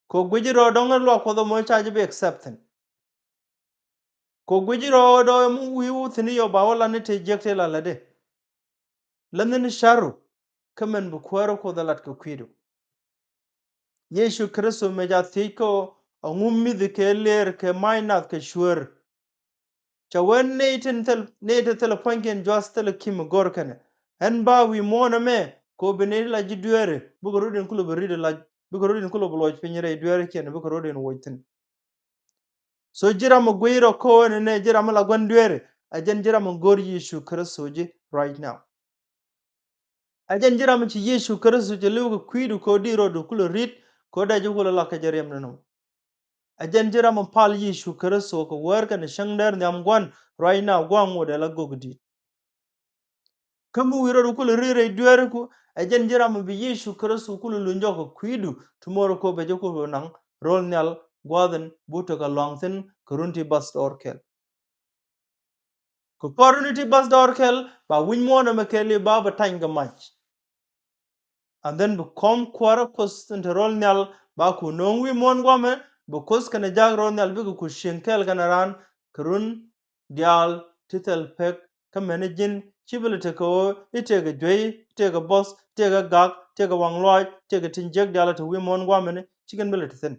Kɛ ɣöö guici rɔɔdɛ ŋäth luaak Kuɔth ɛmɔ ca ji̱ bi accept thi̱n. Kɛ ɣöö guici rɔɔdɛ mi wi̱i̱ wä thi̱n i̱ yɔ ba wä lat ni te jiäk te la lätdi. Lätni ni ca̱ru kä min bi kuäärä Kuoth ɛ lat kɛ kui̱du. Yecu Kritho mëë ca thiec kä ɣöö ɛŋu mi̱thi kɛ lëër kɛ ma̱a̱c nath kɛ cuäär. Ca wee nɛy tin thil, nɛy tin thilɛ puɔ̱nykiɛn juath thilɛ ki̱m go̱r kɛnɛ. Ɛn ba wi̱i̱ muɔ̱ɔ̱n ɛmɛ kɛ ɣöö bi nɛy ti la ji̱ dueeri bikɛ rɔ̱diɛn kulɛ bi ri̱t ɛ lac, bikɛ rɔ̱diɛn kulɛ bi luɔc piny rɛy dueerikiɛn, bikɛ rɔ̱diɛn woc thi̱n. So ji̱ ram mi guic rɔ kä ɣöö nɛnɛ ji̱ ram mi la gua̱n dueeri, ɛ jɛn ji̱ ram mi go̱r Yecu Kritho ji̱ right now. Ɛ jɛn ji̱ ram mi ci Yecu Kritho cɛ li̱w kɛ kui̱du kɛ ɣöö di rɔɔdu kulɛ ri̱t kɛ ɣöö dee ji̱ kulɛ lak kɛ jɛ riɛm ni nɔmɔ. Ɛ jɛn ji̱ ram mi pal Yecu Kritho kɛ wäär kɛnɛ cäŋ däär nhiam gua̱n right now, gua̱a̱ŋ ŋot ɛ la gök di̱i̱t. Kä mi wi̱i̱ rɔɔdu kulɛ ri̱t rɛy dueeriku, ɛ jɛn ji̱ ram mi bi Yecu Kritho kulɛ luny jɔk kɛ kui̱du, tomorrow kɛ ɣöö bɛ ji̱ kulɛ naŋ ro̱l nhial gua̱a̱th in bi tekɛ luaŋ thi̱n kɛ run ti bath dɔɔr kɛl. Kɛ kɔr run ti bath dɔɔr kɛl, ba wi̱c muɔ̱ɔ̱n ɛmɛ kɛɛliw ba bɛ tany kɛ mac. And then bi kɔm kuäärä Kuoth in te ro̱l nhial, ba ku no̱o̱ŋ wi̱i̱ muɔ̱ɔ̱n gua̱a̱mɛ, bi Kuoth kɛnɛ jaak ro̱l nhial, bikɛ ku cieŋ kɛɛl kɛnɛ raan kɛ run diaal ti thil pek. Kä mɛni ji̱n /ci bi lɛ tekɛ ɣöö i̱ tëëkɛ juey, i̱ tëëkɛ buɔth, i̱ tëëkɛ gak, i̱ tëëkɛ waŋ lɔaac, i̱ tëëkɛ tin jiäk diaal a te wi̱i̱ muɔ̱ɔ̱n gua̱a̱mɛni, /ci kɛn bi lɛ te thi̱n.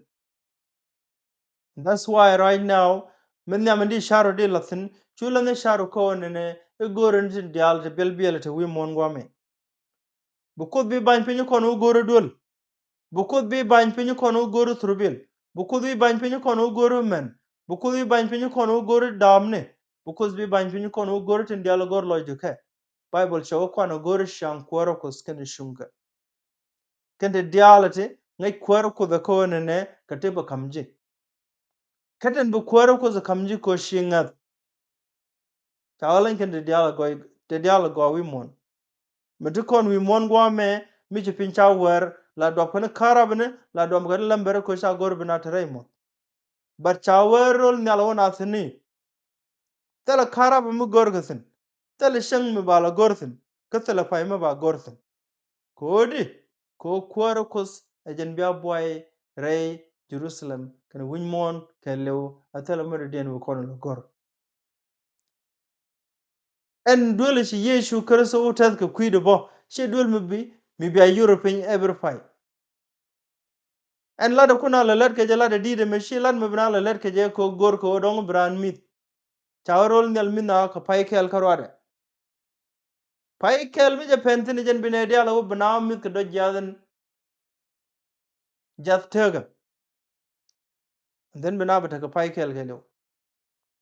That's why right now, mi nhiam in di ca̱ru di la̱th thi̱n, cu läthni ca̱ru kä ɣöö nɛnɛ i̱ go̱o̱ri ni tin diaal ti biɛl biɛl a te wi̱i̱ muɔ̱ɔ̱n gua̱a̱mɛ. Bi Kuoth bi ba̱ny piny kɔn wä go̱o̱ri duel. Bi Kuoth bi ba̱ny piny kɔn wä go̱o̱ri thurbil. Bi Kuoth bi ba̱ny piny kɔn wä go̱o̱ri mɛn. Bi Kuoth bi ba̱ny piny kɔn wä go̱o̱ri daapni. Bi Kuoth bi ba̱ny piny kɔn wä go̱o̱ri tin diaal go̱o̱r lɔcdu kɛ. Baibol cɛ wä kuan wä go̱o̱ri ciaŋ kuäärä Kuoth kɛnɛ cuŋkɛ. Kɛn ti diaal ti ŋäc kuäärä Kuoth ɛ kä ɣöö nɛnɛ kɛ ti bɛ ka̱m ji̱. Kä tin bi kuäärä Kuoth ɛ ka̱m ji̱ kɛ ɣöö ci ŋäth. Ca ɣä leny kɛn ti diaal a gɔaa, ti diaal a gɔaa wi̱i̱ muɔ̱ɔ̱n. Mi ti kɔn wi̱i̱ muɔ̱ɔ̱n gua̱a̱mɛ, mi ci piny ca wäär, la duap kɛn kärapni, la duap kɛn lɛmbɛri kɛ ɣöö ca go̱r bi na te rɛy muɔ̱th. But ca wee ro̱l nhial wä na thi̱n i̱ thilɛ kärapä mi go̱rkɛ thi̱n, thilɛ cäŋ mi ba la go̱r thi̱n, kä thilɛ pay mi ba go̱r thi̱n. Kɛ ɣöö di, kɛ ɣöö kuäärä Kuoth ɛ jɛn bia buay rɛy Jerusalem kɛnɛ wi̱c muɔ̱ɔ̱n kɛɛliw, a thilɛ mi dɔ̱diɛn wi̱i̱ kɔn la go̱r. Ɛn duel ci Yecu Kritho wä tɛth kɛ kui̱dɛ bä, /ciɛ duel mi bi, mi bia yur piny every pay. Ɛn latdɛ kun a lɛ lät kɛ jɛ, latdɛ di̱i̱t ɛmɛ /ciɛ lat mi bi na lɛ lät kɛ jɛ kɛ ɣöö go̱r kɛ ɣöö dɔ̱ŋ bi raan mi̱th. Ca wä ro̱l nhial mi̱th na kɛ pay kɛɛl kä ruaadɛ. Pay kɛɛl mi jɛ pɛn thi̱n jɛn bi nɛy diaal a wä bi na wä mi̱th kɛ dɔ̱ jiath in, jiath tekä. And then bi na bɛ tekɛ pay kɛɛl kɛɛliw.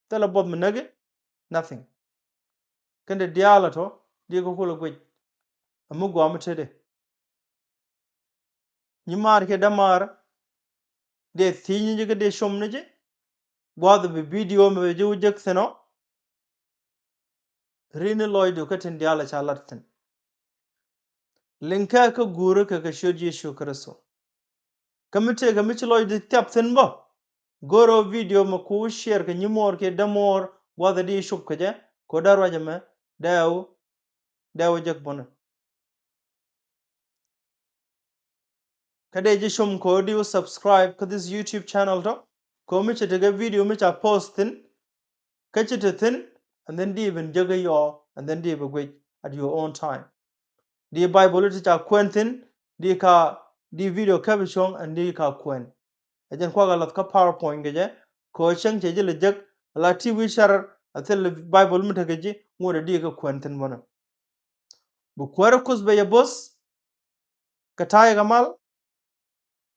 Thilɛ buɔth mi näk i̱, nothing. Kɛn ti diaal a tɔ di kɛ kulɛ guic. Ɛ mi guam mi tetdi. Nyimaar kiɛ dämaar, dee thiec ni ji̱ kä dee com ni ji̱. Gua̱a̱th bi video mi bɛ ji̱ wä jek thi̱n ɔ. Ri ni lɔcdu kä tin diaal a ca lat thi̱n. Liŋ kɛ kä guuri kɛ kɛ ciöt Yecu Kritho. Kä mi tëëkɛ mi ci lɔcdu thiap thi̱n bä, go̱r ɣöö video mɛ ku share kɛ nyimuɔɔr kiɛ dämuɔɔr gua̱th di cop kɛ jɛ, kɛ ɣöö dee ruac ɛmɛ dee wä, dee wä jek buni. Kä dee ji̱ com kɛ ɣöö di wä subscribe kä this YouTube channel tɔ, kɛ ɣöö mi cɛ tekɛ video mi ca post thi̱n, Kä ci te thi̱n, and then di ben jek i̱ yɔɔ, and then di bi guic at your own time. Di Bible ti ca kuɛn thi̱n, di ka, di video kɛ bi cuɔ̱ŋ, and di ka kuɛn. Ɛ jɛn kuak a lath kä PowerPoint kɛ jɛ, kɛ ɣöö cäŋ cɛ ji̱ lɛ jek, ala ti wi̱i̱ cär, a thil Bible mi tekɛ ji̱, ŋot ɛ di kɛ kuɛn thi̱n bänä. Bi kuäärä Kuoth bɛ yɛ bo̱th, kɛ ta̱yɛ kɛ mal,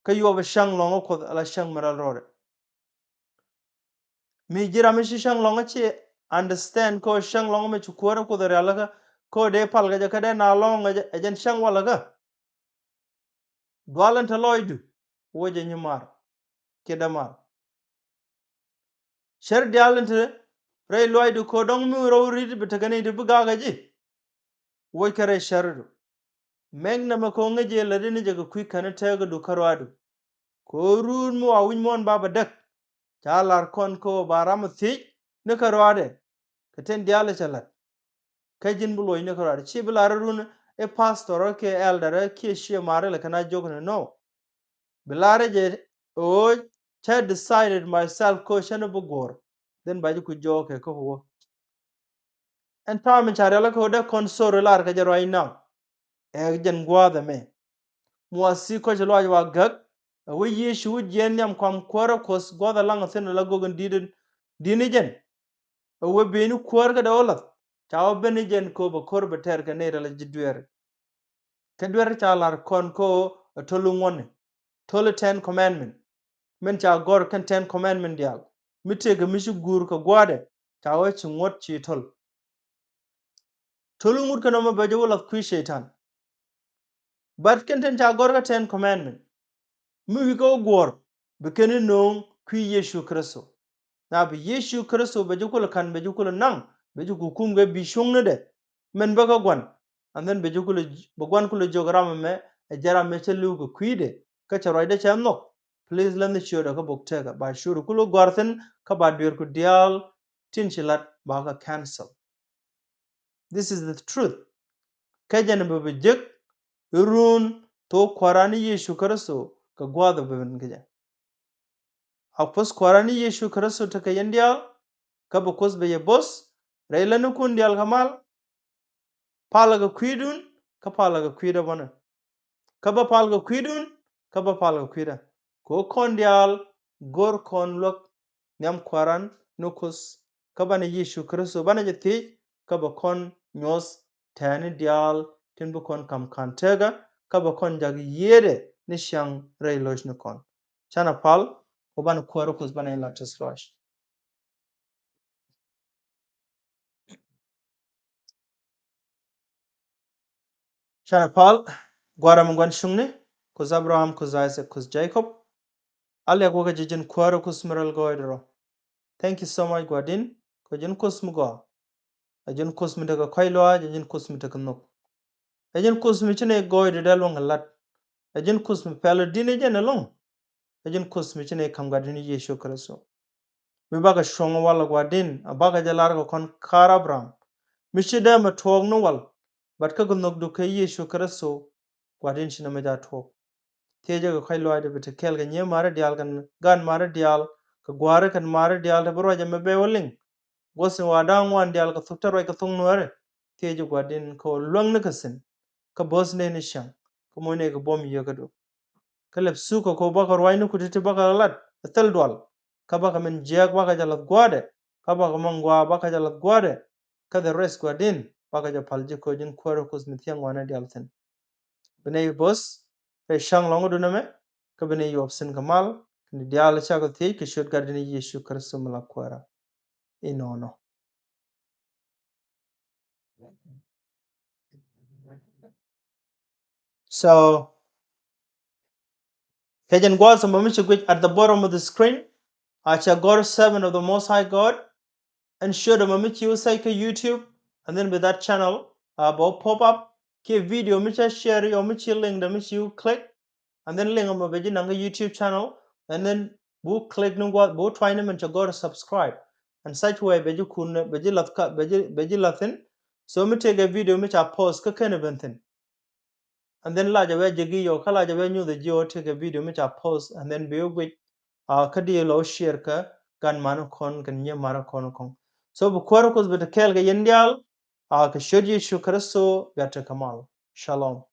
kä yuɔp ɛ cäŋ lɔ̱ŋä Kuoth ala cäŋ mi rɛl rɔɔdɛ. Mi ji̱ ram mi ci cäŋ lɔ̱ŋä ci understand kä cäŋ lɔ̱ŋä mi ci kuäärä Kuoth rialikä, kä dee pal kɛ jɛ kä dee na lɔ̱ŋä jɛ, ɛ jɛn cäŋ walä kä. Dual in te lɔcdu, wä jɛ nyi mar, kiɛ dämar. Cär diaal in te rɛy luaacdu, kɛ dɔ̱ŋ mi rɔw ri̱t bi tekɛ ni ti bi gakä ji̱. Woc kɛ rɛy cäridu. Mɛk nɛmɛ kɛ ŋäc jɛ lätdi ni jɛ kɛ kui̱ kɛn tɛɛkädu kä ruaadu. Kɛ ruun mi wa wi̱c muɔ̱ɔ̱n ba bɛ däk. Ca lar kɔn kɛ ba ram thiec ni kä ruaadɛ. Kɛ tin diaal cɛ la̱t. Kä ji̱n bi luɔc ni kä ruaadɛ. Ci bi lar run i̱ pastor kiɛ elder kiɛ ciɛ mari lɛ kɛn a jok ni nɔ. Bi lar jɛ ɣöö cä decided myself kä cä ni bi guɔ̱r. Then ba ji̱ ku jɔɔk kɛ kä wä. Ɛn ta̱a̱ mi ca rial kä wä dee kɔn sorry lar kɛ jɛ right now. Ɛ jɛn gua̱a̱th ɛmɛ. Muath ci kɔc luaac wa gäk, ɛ wä Yecu wä jiɛɛn nhiam kuam kuäärä Kuɔth gua̱a̱th alaŋ thi̱n ala gök in di̱t in di̱t ni jɛn. Ɛ wä ben ni kuäär kädɛ wä lath, ca wä ben ni jɛn kööp ɛ ko̱r bɛ tɛr kɛ nɛy rɛl ji̱ dueeri. Kɛ dueeri ca lar kɔn kä ɛ to̱l ŋuɔ̱tni, to̱l ten commandment. Min ca gɔ̱r kɛn ten commandment diaal mi tëëkɛ mi ci guur kɛ gua̱a̱dɛ, ca wä ci ŋuɔ̱t ci to̱l. To̱l ŋut kɛn ɔmɔ bɛ jɛ wä lath kui̱ cɛytan. But kɛn tin ca gɔ̱r kä ten commandment mi wi̱i̱ kä wä guɔ̱r, bi kɛn ni no̱o̱ŋ kui̱ Yecu Kritho. Na bi Yecu Kritho bɛ ji̱ kulɛ ka̱n, bɛ ji̱ kulɛ naŋ, bɛ ji̱ ku kum kɛ bi cuŋnidɛ. Min bä kä gua̱n, and then bɛ ji̱ kulɛ, bɛ gua̱n kulɛ jiök ram ɛmɛ, ɛ jɛ ram ɛmɛ cä li̱w kɛ kui̱dɛ, kä cɛ ruacdɛ cɛ nhɔk. Please länh ciötdɛ kä bok tëkä, ba ciötdɛ kulɛ gɔ̱a̱r thi̱n, kä ba dueerku diaal tin ci la̱t ba kä cancel. This is the truth. Kä jɛn bɛ bi jek i̱ run thok Kua̱ran ni Yecu Kritho kɛ gua̱a̱th bɛ ben kɛ jɛ. A puɔ̱th Kua̱ran ni Yecu Kritho tekɛ yɛn diaal, kä bi Kuoth bɛ yɛ bo̱th rɛy lätnikun diaal kɛ mal. Palä kɛ kui̱dun, kä palä kɛ kui̱dä bänä. Kä bä pal kɛ kui̱dun, kä bä pal kɛ kui̱dä. Kɛ ɣöö kɔn diaal go̱r kɔn luäk nhiam Kua̱ran ni Kuoth, kä banɛ Yecu Kritho banɛ jɛ thiec, kä bɛ kɔn nyuɔ̱th tɛ̱̈ɛ̱̈ni diaal tin bi kɔn ka̱m ka̱n tëkä, kä bɛ kɔn jak yiëëdɛ ni ciaŋ rɛy lo̱cnikɔn. Canɛ pal, kɛ banɛ Kuäär Kuoth banɛ in la tɛth lɔc. Canɛ pal, Gua̱a̱ra mi gua̱n cuŋni, Kuoth Abraham, Kuoth Isaac, Kuoth Jacob. A liak wä kä ji̱ ji̱n Kuäär Kuoth mi rɛl gɔɔydɛ rɔ. Thank you so much Gua̱di̱n, kɛ ji̱n Kuoth mi gɔaa. Ɛ ji̱n Kuoth mi tekɛ kɔ̱a̱c luaac, ɛ ji̱n Kuoth mi tekɛ nhök. Ɛ ji̱n Kuoth mi ci nɛy gɔɔydɛ dee luäŋ kɛ la̱t. Ɛ ji̱n Kuoth mi pɛl di̱n ɛ jɛn ɛlɔ̱ŋ. Ɛ ji̱n Kuoth mi ci nɛy ka̱m Gua̱di̱n Yecu Kritho. Mi bakɛ cuɔ̱ŋ walɛ Gua̱di̱n, a bakɛ jɛ lar kɛ kɔn ka̱r Abraham. Mi ci dee mɛ tuɔɔk ni wal, but kä kɛ nhökdu kɛ Yecu Kritho, Gua̱di̱n ci nɛ mɛ jɛ a tuɔɔk. Thiecä kɛ kɔ̱a̱c luaacdɛ bi te kɛɛl kɛ nyiee ma̱ri diaal kɛn gaan ma̱ri diaal, kɛ gua̱a̱ri kɛn ma̱ri diaal te bi ruac ɛmɛ bɛ wä liŋ. Guɔ̱th in wa da̱a̱ŋ ŋuan diaal kɛ thok te ruac kɛ thok Nuäärɛ. Thiecä Gua̱di̱n kɛ wä luäŋni kɛ thi̱n. Kä bo̱th nɛy ni ciaŋ, kä moc nɛy kɛ buɔ̱m yieekädu. Kä lɛp thukä kɛ ɣöö bakɛ ruaacniku ti̱ti̱ bakɛ lat ɛ thil dual. Kä bakɛ min jiääk bakɛ jɛ la̱th gua̱a̱dɛ. Kä bakɛ maŋ gua̱a̱ bakɛ jɛ la̱th gua̱a̱dɛ. Kä the rest Gua̱di̱n bakɛ jɛ pal ji̱ kɛ ɣöö ji̱n Kuäär Kuoth mi thia̱ŋ wanɛ diaal thi̱n. Bi nɛy bo̱th rɛy cäŋ lɔ̱ŋädu nɛmɛ, kä bi nɛy yuɔp thi̱n kɛ mal, kɛnɛ diaal cakɔ thiec kɛ ciöt Gatdɛ ni Yecu Kritho mi la Kuäärä. Inɔnɔ. So, kɛ jɛn gua̱a̱th ɛmɔ mi ci guic at the bottom of the screen, a cɛ gɔ̱r servant of the Most High God, ɛn ciöt ɛmɔ mi ci wä search kä YouTube, and then bi that channel, uh, bɛ wä pop up, kiɛ video mi cä share yɔ mi ci link dɛ mi ci wä click, and then link ɛmɔ bɛ ji̱ naŋ kä YouTube channel, and then bu click ni gua̱th, bu tuany ni min cɛ gɔ̱r subscribe. And such way bɛ ji̱ kun, bɛ ji̱ lath kä, bɛ ji̱, bɛ ji̱ lath thi̱n. So mi tëëkɛ video mi ca post kä kenɛ ben thi̱n. And then lacɛ wee jɛ gi̱ yɔ, kä lacɛ wee nyuth ji̱ ɔ tëëkɛ video mi ca post, and then bi wä guic, uh, kä di lɔ share kä gan man kɔn kɛn nyɛ mar kɔn kɔn. So bi Kuäär Kuoth bi te kɛɛl kɛ yɛn diaal, a kɛ ciöt Yecu Kritho, bia tekɛ mal. Shalom.